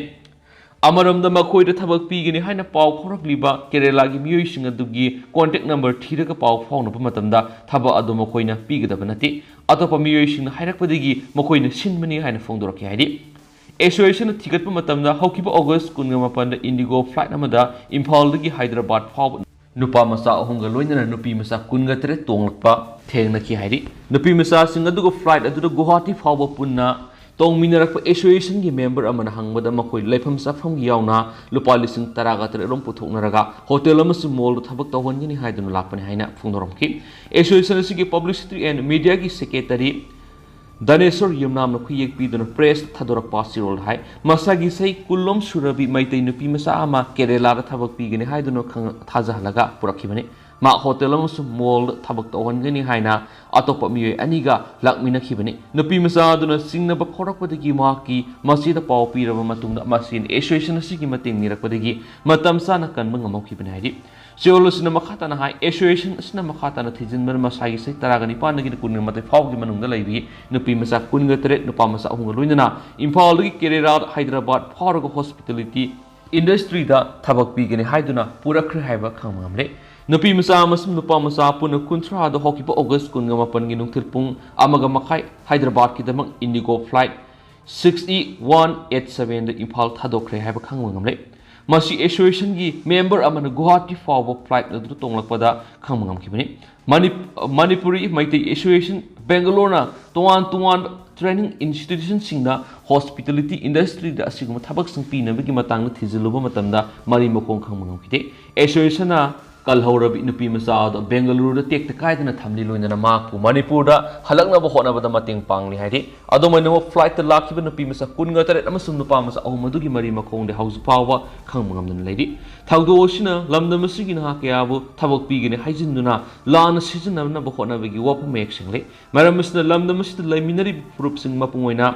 ꯑꯃꯔꯣꯝꯗ ꯃꯈꯣꯏꯗ ꯊꯕꯛ ꯄꯤꯒꯅꯤ ꯍꯥꯏꯅ ꯄꯥꯎ ꯐꯥꯎꯔꯛꯂꯤꯕ ꯀꯦꯔꯦꯂꯥꯒꯤ ꯃꯤꯑꯣꯏꯁꯤꯡ ꯑꯗꯨꯒꯤ ꯀꯣꯟꯇꯦꯛ ꯅꯝꯕꯔ ꯊꯤꯔꯒ ꯄꯥꯎ ꯐꯥꯎꯅꯕ ꯃꯇꯝꯗ ꯊꯕꯛ ꯑꯗꯨ ꯃꯈꯣꯏꯅ ꯄꯤꯒꯗꯕ ꯅꯠꯇꯦ꯫ ꯑꯇꯣꯞꯄ ꯃꯤꯑꯣꯏꯁꯤꯡꯅ ꯍꯥꯏꯔꯛꯄꯗꯒꯤ ꯃꯈꯣꯏꯅ ꯁꯤꯟꯕꯅꯤ ꯍꯥꯏꯅ ꯐꯣꯡꯗꯣꯔꯛꯈꯤ ꯍꯥꯏꯔꯤ꯫ ꯑꯦꯁꯣꯁꯤꯌꯦꯁꯟꯅ ꯊꯤꯒꯠꯄ ꯃꯇꯝꯗ ꯍꯧꯈꯤꯕ ꯑꯣꯒꯁ ꯀꯨꯟꯒ ꯃꯥꯄꯟꯗ ꯏꯟꯗꯤꯒꯣ ꯐ꯭ꯂꯥꯏꯠ ꯑꯃꯗ ꯏꯝꯐꯥꯜꯗꯒꯤ ꯍꯥꯏꯗ꯭ꯔꯕꯥꯗ ꯐꯥꯎꯕ ꯅꯨꯄꯥ ꯃꯆꯥ ꯑꯍꯨꯝꯒ ꯂꯣꯏꯅꯅ ꯅꯨꯄꯤ ꯃꯆꯥ ꯀꯨꯟꯒ ꯇꯔꯦꯠ ꯇꯣꯡꯂꯛꯄ ꯊꯦꯡꯅꯈꯤ ꯍꯥꯏꯔꯤ꯫ ꯅꯨꯄꯤ ꯃꯆꯥꯁꯤꯡ ꯑꯗꯨꯒ ꯐ꯭ꯂꯥꯏꯠ ꯑꯗꯨꯗ ꯒꯨꯋꯥꯍꯥꯇꯤ ꯐꯥꯎꯕ ꯄꯨꯟꯅ ꯇꯣꯡꯃꯤꯟꯅꯔꯛꯄ ꯑꯦꯁꯣꯁꯤꯌꯦꯁꯟꯒꯤ ꯃꯦꯝꯕꯔ ꯑꯃꯅ ꯍꯪꯕꯗ ꯃꯈꯣꯏ ꯂꯩꯐꯝ ꯆꯥꯐꯝꯒꯤ ꯌꯥꯎꯅ ꯂꯨꯄꯥ ꯂꯤꯁꯤꯡ ꯇꯔꯥꯒ ꯇꯔꯦꯠ ꯔꯣꯝ ꯄꯨꯊꯣꯛꯅꯔꯒ ꯍꯣꯇꯦꯜ ꯑꯃꯁꯨꯡ ꯃꯣꯜꯗ ꯊꯕꯛ ꯇꯧꯍꯟꯒꯅꯤ ꯍꯥꯏꯗꯨꯅ ꯂꯥꯛꯄꯅꯤ ꯍꯥꯏꯅ ꯐꯣꯡꯗꯣꯔꯝꯈꯤ꯫ ꯑꯦꯁꯣꯁꯤꯌꯦꯁꯟ ꯑꯁꯤꯒꯤ ꯄꯕ꯭ꯂꯤꯁꯤꯇꯤ ꯑꯦꯟ ꯃꯤꯗꯤꯌꯥꯒꯤ ꯁꯦꯀ꯭ꯔꯦꯇꯔꯤ ꯗꯅꯦꯁꯣꯔ ꯌꯨꯝꯅꯥꯝꯅ ꯈꯨꯌꯦꯛ ꯄꯤꯗꯨꯅ ꯄ꯭ꯔꯦꯁ ꯊꯥꯗꯣꯔꯛꯄ ꯑꯁꯤꯔꯣꯜꯗ ꯍꯥꯏ, ꯃꯁꯥꯒꯤ ꯆꯍꯤ ꯀꯨꯟꯂꯣꯝ ꯁꯨꯔꯕꯤ ꯃꯩꯇꯩ ꯅꯨꯄꯤ ꯃꯆꯥ ꯑꯃ ꯀꯦꯔꯦꯂꯥꯗ ꯊꯕꯛ ꯄꯤꯒꯅꯤ ꯍꯥꯏꯗꯨꯅ ꯈꯪ-, ꯊꯥꯖꯍꯜꯂꯒ ꯄꯨꯔꯛꯈꯤꯕꯅꯤ꯫ ꯃꯍꯥꯛ ꯍꯣꯇꯦꯜ ꯑꯃꯁꯨꯡ ꯃꯣꯜꯗ ꯊꯕꯛ ꯇꯧꯍꯟꯒꯅꯤ ꯍꯥꯏꯅ ꯑꯇꯣꯞꯄ ꯃꯤꯑꯣꯏ ꯑꯅꯤꯒ ꯂꯥꯛꯃꯤꯟꯅꯈꯤꯕꯅꯤ꯫ ꯅꯨꯄꯤ ꯃꯆꯥ ꯑꯗꯨꯅ ꯆꯤꯡꯅꯕ ꯐꯥꯎꯔꯛꯄꯗꯒꯤ ꯃꯍꯥꯛꯀꯤ ꯃꯆꯦꯗ ꯄꯥꯎ ꯄꯤꯔꯕ ꯃꯇꯨꯡꯗ ꯃꯆꯦꯅ ꯑꯦꯁꯣꯁꯤꯌꯦꯁꯟ ꯑꯁꯤꯒꯤ ꯃꯇꯦꯡ ꯅꯤꯔꯛꯄꯗꯒꯤ ꯃꯇꯝ ꯆꯥꯅ ꯀꯟꯕ ꯉꯝꯍꯧꯈꯤꯕꯅꯤ ꯍꯥꯏꯔꯤ꯫ ꯆꯦꯔꯣꯜ ꯑꯁꯤꯅ ꯃꯈꯥ ꯇꯥꯅ ꯍꯥꯏ, ꯑꯦꯁꯣꯁꯤꯌꯦꯁꯟ ꯑꯁꯤꯅ ꯃꯈꯥ ꯇꯥꯅ ꯊꯤꯖꯤꯟꯕꯗ ꯃꯁꯥꯒꯤ ꯆꯍꯤ ꯇꯔꯥꯒ ꯅꯤꯄꯥꯟꯗꯒꯤꯅ ꯀꯨꯟꯒ ꯃꯥꯊꯣꯏ ꯐꯥꯎꯕꯒꯤ ꯃꯅꯨꯡꯗ ꯂꯩꯕꯤ ꯅꯨꯄꯤ ꯃꯆꯥ ꯀꯨꯟꯒ ꯇꯔꯦꯠ, ꯅꯨꯄꯥ ꯃꯆꯥ ꯑꯍꯨꯝꯒ ꯂꯣꯏꯅꯅ ꯏꯝꯐꯥꯜꯗꯒꯤ ꯀꯦꯔꯦꯂꯥ, ꯍꯥꯏꯗ꯭ꯔꯕꯥꯗ ꯐꯥꯎꯔꯒ ꯍꯣꯁꯄꯤꯇꯥꯂꯤꯇꯤ ꯏꯟꯗꯁꯇ꯭ꯔꯤꯗ ꯊꯕꯛ ꯄꯤꯒꯅꯤ ꯍꯥꯏꯗꯨꯅ ꯄꯨꯔꯛꯈ꯭ꯔꯦ ꯍꯥꯏꯕ ꯈꯪꯕ ꯉꯝꯂꯦ꯫ ꯅꯨꯄꯤ ꯃꯆꯥ ꯑꯃꯁꯨꯡ ꯅꯨꯄꯥ ꯃꯆꯥ ꯄꯨꯟꯅ ꯀꯨꯟꯊ꯭ꯔꯥꯗ ꯍꯧꯈꯤꯕ ꯑꯣꯒꯁ ꯀꯨꯟꯒ ꯃꯥꯄꯟꯒꯤ ꯅꯨꯡꯊꯤꯜ ꯄꯨꯡ ꯑꯃꯒ ꯃꯈꯥꯏ ꯍꯥꯏꯗ꯭ꯔꯕꯥꯗꯀꯤꯗꯃꯛ IndiGo flight six E one eight ꯁꯚꯦꯟꯗ ꯏꯝꯐꯥꯜ ꯊꯥꯗꯣꯛꯈ꯭ꯔꯦ ꯍꯥꯏꯕ ꯈꯪꯕ ꯉꯝꯂꯦ꯫ ꯃꯁꯤ ꯑꯦꯁꯣꯁꯤꯌꯦꯁꯟꯒꯤ ꯃꯦꯝꯕꯔ ꯑꯃꯅ ꯒꯨꯋꯥꯍꯥꯇꯤ ꯐꯥꯎꯕ ꯐ꯭ꯂꯥꯏꯠ ꯑꯗꯨꯗ ꯇꯣꯡꯂꯛꯄꯗ ꯈꯪꯕ ꯉꯝꯈꯤꯕꯅꯤ꯫ ꯃꯅꯤ-, ꯃꯅꯤꯄꯨꯔꯤ ꯃꯩꯇꯩ ꯑꯦꯁꯣꯁꯤꯌꯦꯁꯟ ꯕꯦꯡꯒꯂꯣꯔꯅ ꯇꯣꯉꯥꯟ ꯇꯣꯉꯥꯟꯕ ꯇ꯭ꯔꯦꯅꯤꯡ ꯏꯟꯁꯇꯤꯇ꯭ꯌꯨꯁꯟꯁꯤꯡꯗ ꯍꯣꯁꯄꯤꯇꯥꯂꯤꯇꯤ ꯏꯟꯗꯁꯇ꯭ꯔꯤꯗ ꯑꯁꯤꯒꯨꯝꯕ ꯊꯕꯛꯁꯤꯡ ꯄꯤꯅꯕꯒꯤ ꯃꯇꯥꯡꯗ ꯊꯤꯖꯤꯜꯂꯨꯕ ꯃꯇꯝꯗ ꯃꯔꯤ ꯃꯈꯣꯡ ꯈꯪꯕ ꯉꯝꯈꯤꯗꯦ꯫ ꯑꯦꯁꯣꯁꯤꯌꯦꯁꯟꯅ ꯀꯜꯍꯧꯔꯕꯤ ꯅꯨꯄꯤ ꯃꯆꯥ ꯑꯗꯣ ꯕꯦꯡꯒꯂꯨꯔꯨꯗ ꯇꯦꯛꯇ ꯀꯥꯏꯗꯅ ꯊꯝꯂꯤ, ꯂꯣꯏꯅꯅ ꯃꯍꯥꯛꯄꯨ ꯃꯅꯤꯄꯨꯔꯗ ꯍꯜꯂꯛꯅꯕ ꯍꯣꯠꯅꯕꯗ ꯃꯇꯦꯡ ꯄꯥꯡꯂꯤ ꯍꯥꯏꯔꯤ꯫ ꯑꯗꯨꯃꯥꯏꯅꯃꯛ flightꯇ ꯂꯥꯛꯈꯤꯕ ꯅꯨꯄꯤ ꯃꯆꯥ ꯀꯨꯟꯒ ꯇꯔꯦꯠ ꯑꯃꯁꯨꯡ ꯅꯨꯄꯥ ꯃꯆꯥ ꯑꯍꯨꯝ ꯑꯗꯨꯒꯤ ꯃꯔꯤ ꯃꯈꯣꯡꯗꯤ ꯍꯧꯖꯤꯛ ꯐꯥꯎꯕ ꯈꯪꯕ ꯉꯝꯗꯅ ꯂꯩꯔꯤ꯫ ꯊꯧꯗꯣꯛ ꯑꯁꯤꯅ ꯂꯝꯗꯝ ꯑꯁꯤꯒꯤ ꯅꯍꯥ ꯀꯌꯥꯕꯨ ꯊꯕꯛ ꯄꯤꯒꯅꯤ ꯍꯥꯏꯖꯤꯟꯗꯨꯅ ꯂꯥꯟꯅ ꯁꯤꯖꯤꯟꯅꯅꯕ ꯍꯣꯠꯅꯕꯒꯤ ꯋꯥꯐꯝ ꯃꯌꯦꯛ ꯁꯦꯡꯂꯦ꯫ ꯃꯔꯝ ꯑꯁꯤꯅ ꯂꯝꯗꯝ ꯑꯁꯤꯗ ꯂꯩꯃꯤꯟꯅꯔꯤꯕ ꯐꯨꯔꯨꯞꯁꯤꯡ, ꯃꯄꯨꯡ ꯑꯣꯏꯅ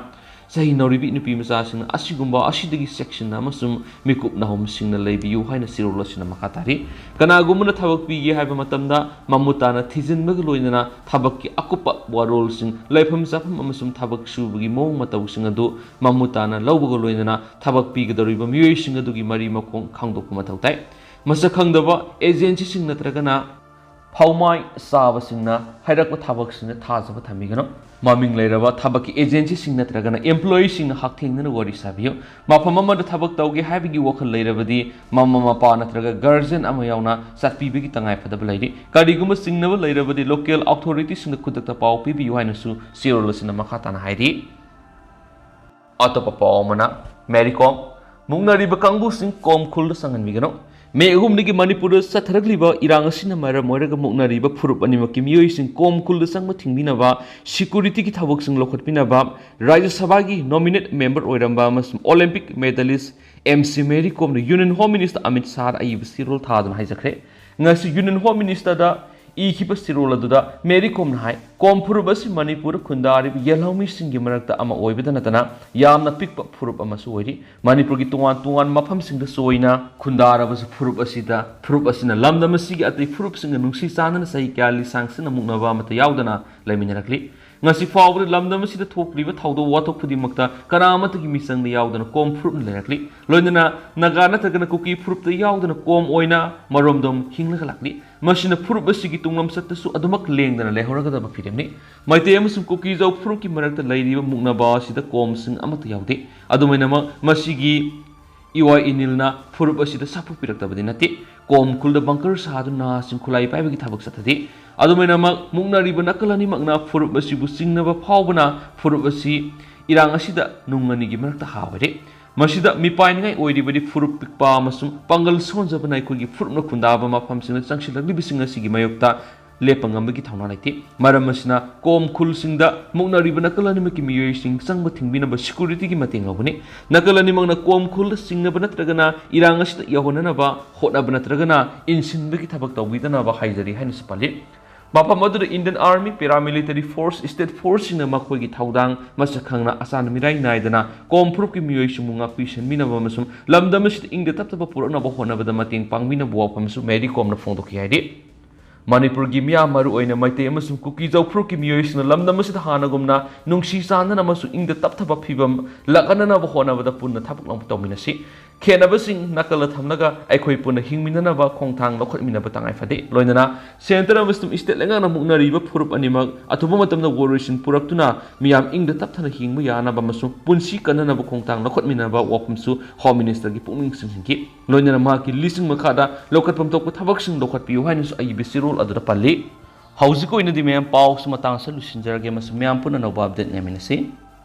ꯆꯍꯤ ꯅꯧꯔꯤꯕꯤ ꯅꯨꯄꯤ ꯃꯆꯥꯁꯤꯡꯅ ꯑꯁꯤꯒꯨꯝꯕ ꯑꯁꯤꯗꯒꯤ ꯆꯦꯛꯁꯤꯟꯅ ꯑꯃꯁꯨꯡ ꯃꯤꯀꯨꯞ ꯅꯥꯍꯣꯝꯁꯤꯡꯅ ꯂꯩꯕꯤꯌꯨ ꯍꯥꯏꯅ ꯆꯦꯔꯣꯜ ꯑꯁꯤꯅ ꯃꯈꯥ ꯇꯥꯔꯤ꯫ ꯀꯅꯥꯒꯨꯝꯕꯅ ꯊꯕꯛ ꯄꯤꯒꯦ ꯍꯥꯏꯕ ꯃꯇꯝꯗ ꯃꯃꯨꯠ ꯇꯥꯅ ꯊꯤꯖꯤꯟꯕꯒ ꯂꯣꯏꯅꯅ ꯊꯕꯛꯀꯤ ꯑꯀꯨꯞꯄ ꯋꯥꯔꯣꯜꯁꯤꯡ, ꯂꯩꯐꯝ ꯆꯥꯐꯝ ꯑꯃꯁꯨꯡ ꯊꯕꯛ ꯁꯨꯕꯒꯤ ꯃꯑꯣꯡ ꯃꯇꯧꯁꯤꯡ ꯑꯗꯨ ꯃꯃꯨꯠ ꯇꯥꯅ ꯂꯧꯕꯒ ꯂꯣꯏꯅꯅ ꯊꯕꯛ ꯄꯤꯒꯗꯧꯔꯤꯕ ꯃꯤꯑꯣꯏꯁꯤꯡ ꯑꯗꯨꯒꯤ ꯃꯔꯤ ꯃꯈꯣꯡ ꯈꯪꯗꯣꯛꯄ ꯃꯊꯧ ꯇꯥꯏ꯫ ꯃꯁꯛ ꯈꯪꯗꯕ ꯑꯦꯖꯦꯟꯁꯤꯁꯤꯡ ꯅꯠꯇ꯭ꯔꯒꯅ ꯐꯥꯎꯃꯥꯏ ꯆꯥꯕꯁꯤꯡꯅ ꯍꯥꯏꯔꯛꯄ ꯊꯕꯛꯁꯤꯡꯗ ꯊꯥꯖꯕ ꯊꯝꯕꯤꯒꯅꯨ꯫ ꯃꯃꯤꯡ ꯂꯩꯔꯕ ꯊꯕꯛꯀꯤ ꯑꯦꯖꯦꯟꯁꯤꯁꯤꯡ ꯅꯠꯇ꯭ꯔꯒꯅ employeeꯁꯤꯡꯅ ꯍꯛꯊꯦꯡꯅꯅ ꯋꯥꯔꯤ ꯁꯥꯕꯤꯌꯨ꯫ ꯃꯐꯝ ꯑꯃꯗ ꯊꯕꯛ ꯇꯧꯒꯦ ꯍꯥꯏꯕꯒꯤ ꯋꯥꯈꯜ ꯂꯩꯔꯕꯗꯤ, ꯃꯃꯥ ꯃꯄꯥ ꯅꯠꯇ꯭ꯔꯒ guardian ꯑꯃ ꯌꯥꯎꯅ ꯆꯠꯄꯤꯕꯒꯤ ꯇꯉꯥꯏꯐꯗꯕ ꯂꯩꯔꯤ꯫ ꯀꯔꯤꯒꯨꯝꯕ ꯆꯤꯡꯅꯕ ꯂꯩꯔꯕꯗꯤ, local authorityꯁꯤꯡꯗ ꯈꯨꯗꯛꯇ ꯄꯥꯎ ꯄꯤꯕꯤꯌꯨ ꯍꯥꯏꯅꯁꯨ ꯆꯦꯔꯣꯜ ꯑꯁꯤꯅ ꯃꯈꯥ ꯇꯥꯅ ꯍꯥꯏꯔꯤ꯫ ꯑꯇꯣꯞꯄ ꯄꯥꯎ ꯑꯃꯅ, ꯃꯦꯔꯤ ꯀꯣꯝ, ꯃꯨꯛꯅꯔꯤꯕ ꯀꯥꯡꯕꯨꯁꯤꯡ ꯀꯣꯝ ꯈꯨꯜꯗ ꯆꯪꯍꯟꯕꯤꯒꯅꯨ꯫ ꯃꯦ ꯑꯍꯨꯝꯗꯒꯤ ꯃꯅꯤꯄꯨꯔꯗ ꯆꯠꯊꯔꯛꯂꯤꯕ ꯏꯔꯥꯡ ꯑꯁꯤꯅ ꯃꯔꯝ ꯑꯣꯏꯔꯒ ꯃꯨꯛꯅꯔꯤꯕ ꯐꯨꯔꯨꯞ ꯑꯅꯤꯃꯛꯀꯤ ꯃꯤꯑꯣꯏꯁꯤꯡ ꯀꯣꯝ ꯈꯨꯜꯗ ꯆꯪꯕ ꯊꯤꯡꯕꯤꯅꯕ securityꯒꯤ ꯊꯕꯛꯁꯤꯡ ꯂꯧꯈꯠꯄꯤꯅꯕ ꯔꯥꯖ꯭ꯌ ꯁꯚꯥꯒꯤ nominate member ꯑꯣꯏꯔꯝꯕ ꯑꯃꯁꯨꯡ Olympic medalist M C Mary ꯀꯣꯝꯅ Union Home Minister ꯑꯃꯤꯠ ꯁꯥꯍꯗ ꯑꯏꯕ ꯆꯦꯔꯣꯜ ꯊꯥꯗꯨꯅ ꯍꯥꯏꯖꯈ꯭ꯔꯦ꯫ ꯉꯁꯤ Union Home Ministerꯗ ꯏꯈꯤꯕ ꯆꯦꯔꯣꯜ ꯑꯗꯨꯗ ꯃꯦꯔꯤ ꯀꯣꯝꯅ ꯍꯥꯏ, ꯀꯣꯝ ꯐꯨꯔꯨꯞ ꯑꯁꯤ ꯃꯅꯤꯄꯨꯔꯗ ꯈꯨꯟꯗꯥꯔꯤꯕ ꯌꯦꯜꯍꯧꯃꯤꯁꯤꯡꯒꯤ ꯃꯔꯛꯇ ꯑꯃ ꯑꯣꯏꯕꯗ ꯅꯠꯇꯅ ꯌꯥꯝꯅ ꯄꯤꯛꯄ ꯐꯨꯔꯨꯞ ꯑꯃꯁꯨ ꯑꯣꯏꯔꯤ꯫ ꯃꯅꯤꯄꯨꯔꯒꯤ ꯇꯣꯉꯥꯟ ꯇꯣꯉꯥꯟꯕ ꯃꯐꯝꯁꯤꯡꯗꯁꯨ ꯑꯣꯏꯅ ꯈꯨꯟꯗꯥꯔꯕꯁꯨ ꯐꯨꯔꯨꯞ ꯑꯁꯤꯗ, ꯐꯨꯔꯨꯞ ꯑꯁꯤꯅ ꯂꯝꯗꯝ ꯑꯁꯤꯒꯤ ꯑꯇꯩ ꯐꯨꯔꯨꯞꯁꯤꯡꯒ ꯅꯨꯡꯁꯤ ꯆꯥꯟꯅꯅ ꯆꯍꯤ ꯀꯌꯥ ꯂꯤꯁꯥꯡꯁꯤꯟꯅ ꯃꯨꯛꯅꯕ ꯑꯃꯠꯇ ꯌꯥꯎꯗꯅ ꯂꯩꯃꯤꯟꯅꯔꯛꯂꯤ꯫ ꯉꯁꯤ ꯐꯥꯎꯕꯗ ꯂꯝꯗꯝ ꯑꯁꯤꯗ ꯊꯣꯛꯂꯤꯕ ꯊꯧꯗꯣꯛ ꯋꯥꯊꯣꯛ ꯈꯨꯗꯤꯡꯃꯛꯇ ꯀꯅꯥ ꯑꯃꯠꯇꯒꯤ ꯃꯤꯆꯪꯗ ꯌꯥꯎꯗꯅ ꯀꯣꯝ ꯐꯨꯔꯨꯞꯅ ꯂꯩꯔꯛꯂꯤ꯫ ꯂꯣꯏꯅꯅ ꯅꯥꯒꯥ ꯅꯠꯇ꯭ꯔꯒꯅ ꯀꯨꯀꯤ ꯐꯨꯔꯨꯞꯇ ꯌꯥꯎꯗꯅ ꯀꯣꯝ ꯑꯣꯏꯅ ꯃꯔꯣꯝꯗꯣꯝ ꯍꯤꯡꯂꯒ ꯂꯥꯛꯂꯤ꯫ ꯃꯁꯤꯅ ꯐꯨꯔꯨꯞ ꯑꯁꯤꯒꯤ ꯇꯨꯡꯂꯝꯆꯠꯇꯁꯨ ꯑꯗꯨꯃꯛ ꯂꯦꯡꯗꯅ ꯂꯩꯍꯧꯔꯒꯗꯕ ꯐꯤꯔꯦꯞꯅꯤ꯫ ꯃꯩꯇꯩ ꯑꯃꯁꯨꯡ ꯀꯨꯀꯤꯖꯧ ꯐꯨꯔꯨꯞꯀꯤ ꯃꯔꯛꯇ ꯂꯩꯔꯤꯕ ꯃꯨꯛꯅꯕ ꯑꯁꯤꯗ ꯀꯣꯝꯁꯤꯡ ꯑꯃꯠꯇ ꯌꯥꯎꯗꯦ꯫ ꯑꯗꯨꯃꯥꯏꯅꯃꯛ ꯃꯁꯤꯒꯤ ꯏꯋꯥ ꯏꯅꯤꯜꯅ ꯐꯨꯔꯨꯞ ꯑꯁꯤꯗ ꯁꯥꯐꯨ ꯄꯤꯔꯛꯇꯕꯗꯤ ꯅꯠꯇꯦ꯫ ꯀꯣꯝ ꯈꯨꯜꯗ bunker ꯁꯥꯗꯨꯅ ꯅꯍꯥꯁꯤꯡ ꯈꯨꯠꯂꯥꯏ ꯄꯥꯏꯕꯒꯤ ꯊꯕꯛ ꯆꯠꯊꯗꯦ꯫ ꯑꯗꯨꯃꯥꯏꯅꯃꯛ ꯃꯨꯛꯅꯔꯤꯕ ꯅꯥꯀꯜ ꯑꯅꯤꯃꯛꯅ ꯐꯨꯔꯨꯞ ꯑꯁꯤꯕꯨ ꯆꯤꯡꯅꯕ ꯐꯥꯎꯕꯅ ꯐꯨꯔꯨꯞ ꯑꯁꯤ ꯏꯔꯥꯡ ꯑꯁꯤꯗ ꯅꯨꯡ ꯑꯅꯤꯒꯤ ꯃꯔꯛꯇ ꯍꯥ ꯑꯣꯏꯔꯦ꯫ ꯃꯁꯤꯗ ꯃꯤꯄꯥꯏꯅꯤꯡꯉꯥꯏ ꯑꯣꯏꯔꯤꯕꯗꯤ ꯐꯨꯔꯨꯞ ꯄꯤꯛꯄ ꯑꯃꯁꯨꯡ ꯄꯥꯡꯒꯜ ꯁꯣꯟꯖꯕꯅ ꯑꯩꯈꯣꯏꯒꯤ ꯐꯨꯔꯨꯞꯅ ꯈꯨꯟꯗꯥꯕ ꯃꯐꯝꯁꯤꯡꯗ ꯆꯪꯁꯤꯜꯂꯛꯂꯤꯕꯁꯤꯡ ꯑꯁꯤꯒꯤ ꯃꯥꯌꯣꯛꯇ ꯂꯦꯞꯄ ꯉꯝꯕꯒꯤ ꯊꯧꯅꯥ ꯂꯩꯇꯦ꯫ ꯃꯔꯝ ꯑꯁꯤꯅ ꯀꯣꯝ ꯈꯨꯜꯁꯤꯡꯗ ꯃꯨꯛꯅꯔꯤꯕ ꯅꯥꯀꯜ ꯑꯅꯤꯃꯛꯀꯤ ꯃꯤꯑꯣꯏꯁꯤꯡ ꯆꯪꯕ ꯊꯤꯡꯕꯤꯅꯕ ꯁꯦꯀ꯭ꯌꯨꯔꯤꯇꯤꯒꯤ ꯃꯇꯦꯡ ꯂꯧꯒꯅꯤ꯫ ꯅꯥꯀꯜ ꯑꯅꯤꯃꯛꯅ ꯀꯣꯝ ꯈꯨꯜ ꯆꯤꯡꯅꯕ ꯅꯠꯇ꯭ꯔꯒꯅ ꯏꯔꯥꯡ ꯑꯁꯤꯗ ꯌꯥꯎꯍꯟꯅꯅꯕ ꯍꯣꯠꯅꯕ ꯅꯠꯇ꯭ꯔꯒꯅ ꯏꯟꯁꯤꯟꯕꯒꯤ ꯊꯕꯛ ꯇꯧꯕꯤꯗꯅꯕ ꯍꯥꯏꯖꯔꯤ ꯍꯥꯏꯅꯁꯨ ꯄꯜꯂꯤ꯫ ꯃꯐꯝ ꯑꯗꯨꯗ Indian Army, Paramilitary Force, State Forceꯁꯤꯡꯅ ꯃꯈꯣꯏꯒꯤ ꯊꯧꯗꯥꯡ ꯃꯁꯛ ꯈꯪꯅ ꯑꯆꯥꯟ ꯃꯤꯔꯥꯏ ꯅꯥꯏꯗꯅ ꯀꯣꯝ ꯐꯨꯔꯨꯞꯀꯤ ꯃꯤꯑꯣꯏꯁꯤꯡꯕꯨ ꯉꯥꯛꯄꯤ ꯁꯦꯟꯕꯤꯅꯕ ꯑꯃꯁꯨꯡ ꯂꯝꯗꯝ ꯑꯁꯤꯗ ꯏꯪꯗ ꯇꯞꯇꯕ ꯄꯨꯔꯛꯅꯕ ꯍꯣꯠꯅꯕꯗ ꯃꯇꯦꯡ ꯄꯥꯡꯕꯤꯅꯕ ꯋꯥꯐꯝꯁꯨ ꯃꯦꯔꯤ ꯀꯣꯝꯅ ꯐꯣꯡꯗꯣꯛꯈꯤ ꯍꯥꯏꯔꯤ꯫ ꯃꯅꯤꯄꯨꯔꯒꯤ ꯃꯤꯌꯥꯝ, ꯃꯔꯨꯑꯣꯏꯅ ꯃꯩꯇꯩ ꯑꯃꯁꯨꯡ ꯀꯨꯀꯤ-ꯖꯥꯎ ꯐꯨꯔꯨꯞꯀꯤ ꯃꯤꯑꯣꯏꯁꯤꯡꯅ ꯂꯝꯗꯝ ꯑꯁꯤꯗ ꯍꯥꯟꯅꯒꯨꯝꯅ ꯅꯨꯡꯁꯤ ꯆꯥꯟꯅꯅ ꯑꯃꯁꯨꯡ ꯏꯪꯗ ꯇꯞꯊꯕ ꯐꯤꯕꯝ ꯂꯥꯛꯍꯟꯅꯅꯕ ꯍꯣꯠꯅꯕꯗ ꯄꯨꯟꯅ ꯊꯕꯛ ꯇꯧꯃꯤꯟꯅꯁꯤ꯫ ꯈꯦꯠꯅꯕꯁꯤꯡ ꯅꯥꯀꯜꯗ ꯊꯝꯂꯒ ꯑꯩꯈꯣꯏ ꯄꯨꯟꯅ ꯍꯤꯡꯃꯤꯟꯅꯅꯕ ꯈꯣꯡꯊꯥꯡ ꯂꯧꯈꯠꯃꯤꯟꯅꯕ ꯇꯉꯥꯏ ꯐꯗꯦ꯫ ꯂꯣꯏꯅꯅ centre ꯑꯃꯁꯨꯡ state ꯂꯩꯉꯥꯛꯅ ꯃꯨꯛꯅꯔꯤꯕ ꯐꯨꯔꯨꯞ ꯑꯅꯤꯃꯛ ꯑꯊꯨꯕ ꯃꯇꯝꯗ ꯋꯥꯔꯣꯏꯁꯤꯟ ꯄꯨꯔꯛꯇꯨꯅ ꯃꯤꯌꯥꯝ ꯏꯪꯗ ꯇꯞꯊꯅ ꯍꯤꯡꯕ ꯌꯥꯅꯕ ꯑꯃꯁꯨꯡ ꯄꯨꯟꯁꯤ ꯀꯟꯅꯅꯕ ꯈꯣꯡꯊꯥꯡ ꯂꯧꯈꯠꯃꯤꯟꯅꯕ ꯋꯥꯐꯝꯁꯨ Home Ministerꯒꯤ ꯄꯨꯛꯅꯤꯡ ꯆꯤꯡꯁꯤꯟꯈꯤ꯫ ꯂꯣꯏꯅꯅ ꯃꯍꯥꯛꯀꯤ ꯂꯤꯁꯤꯡ ꯃꯈꯥꯗ ꯂꯧꯈꯠꯐꯝ ꯊꯣꯛꯄ ꯊꯕꯛꯁꯤꯡ ꯂꯧꯈꯠꯄꯤꯌꯨ ꯍꯥꯏꯅꯁꯨ ꯑꯏꯕ ꯆꯦꯔꯣꯜ ꯑꯗꯨꯗ ꯄꯜꯂꯤ꯫ ꯍꯧꯖꯤꯛꯀꯤ ꯑꯣꯏꯅꯗꯤ ꯃꯌꯥꯝ ꯄꯥꯎꯁꯤ ꯃꯇꯥꯡ ꯑꯁꯤꯗ ꯂꯣꯏꯁꯤꯟꯖꯔꯒꯦ ꯑꯃꯁꯨꯡ ꯃꯌꯥꯝ ꯄꯨꯟꯅ ꯑꯅꯧꯕ update ꯉꯥꯏꯃꯤꯟꯅꯁꯤ꯫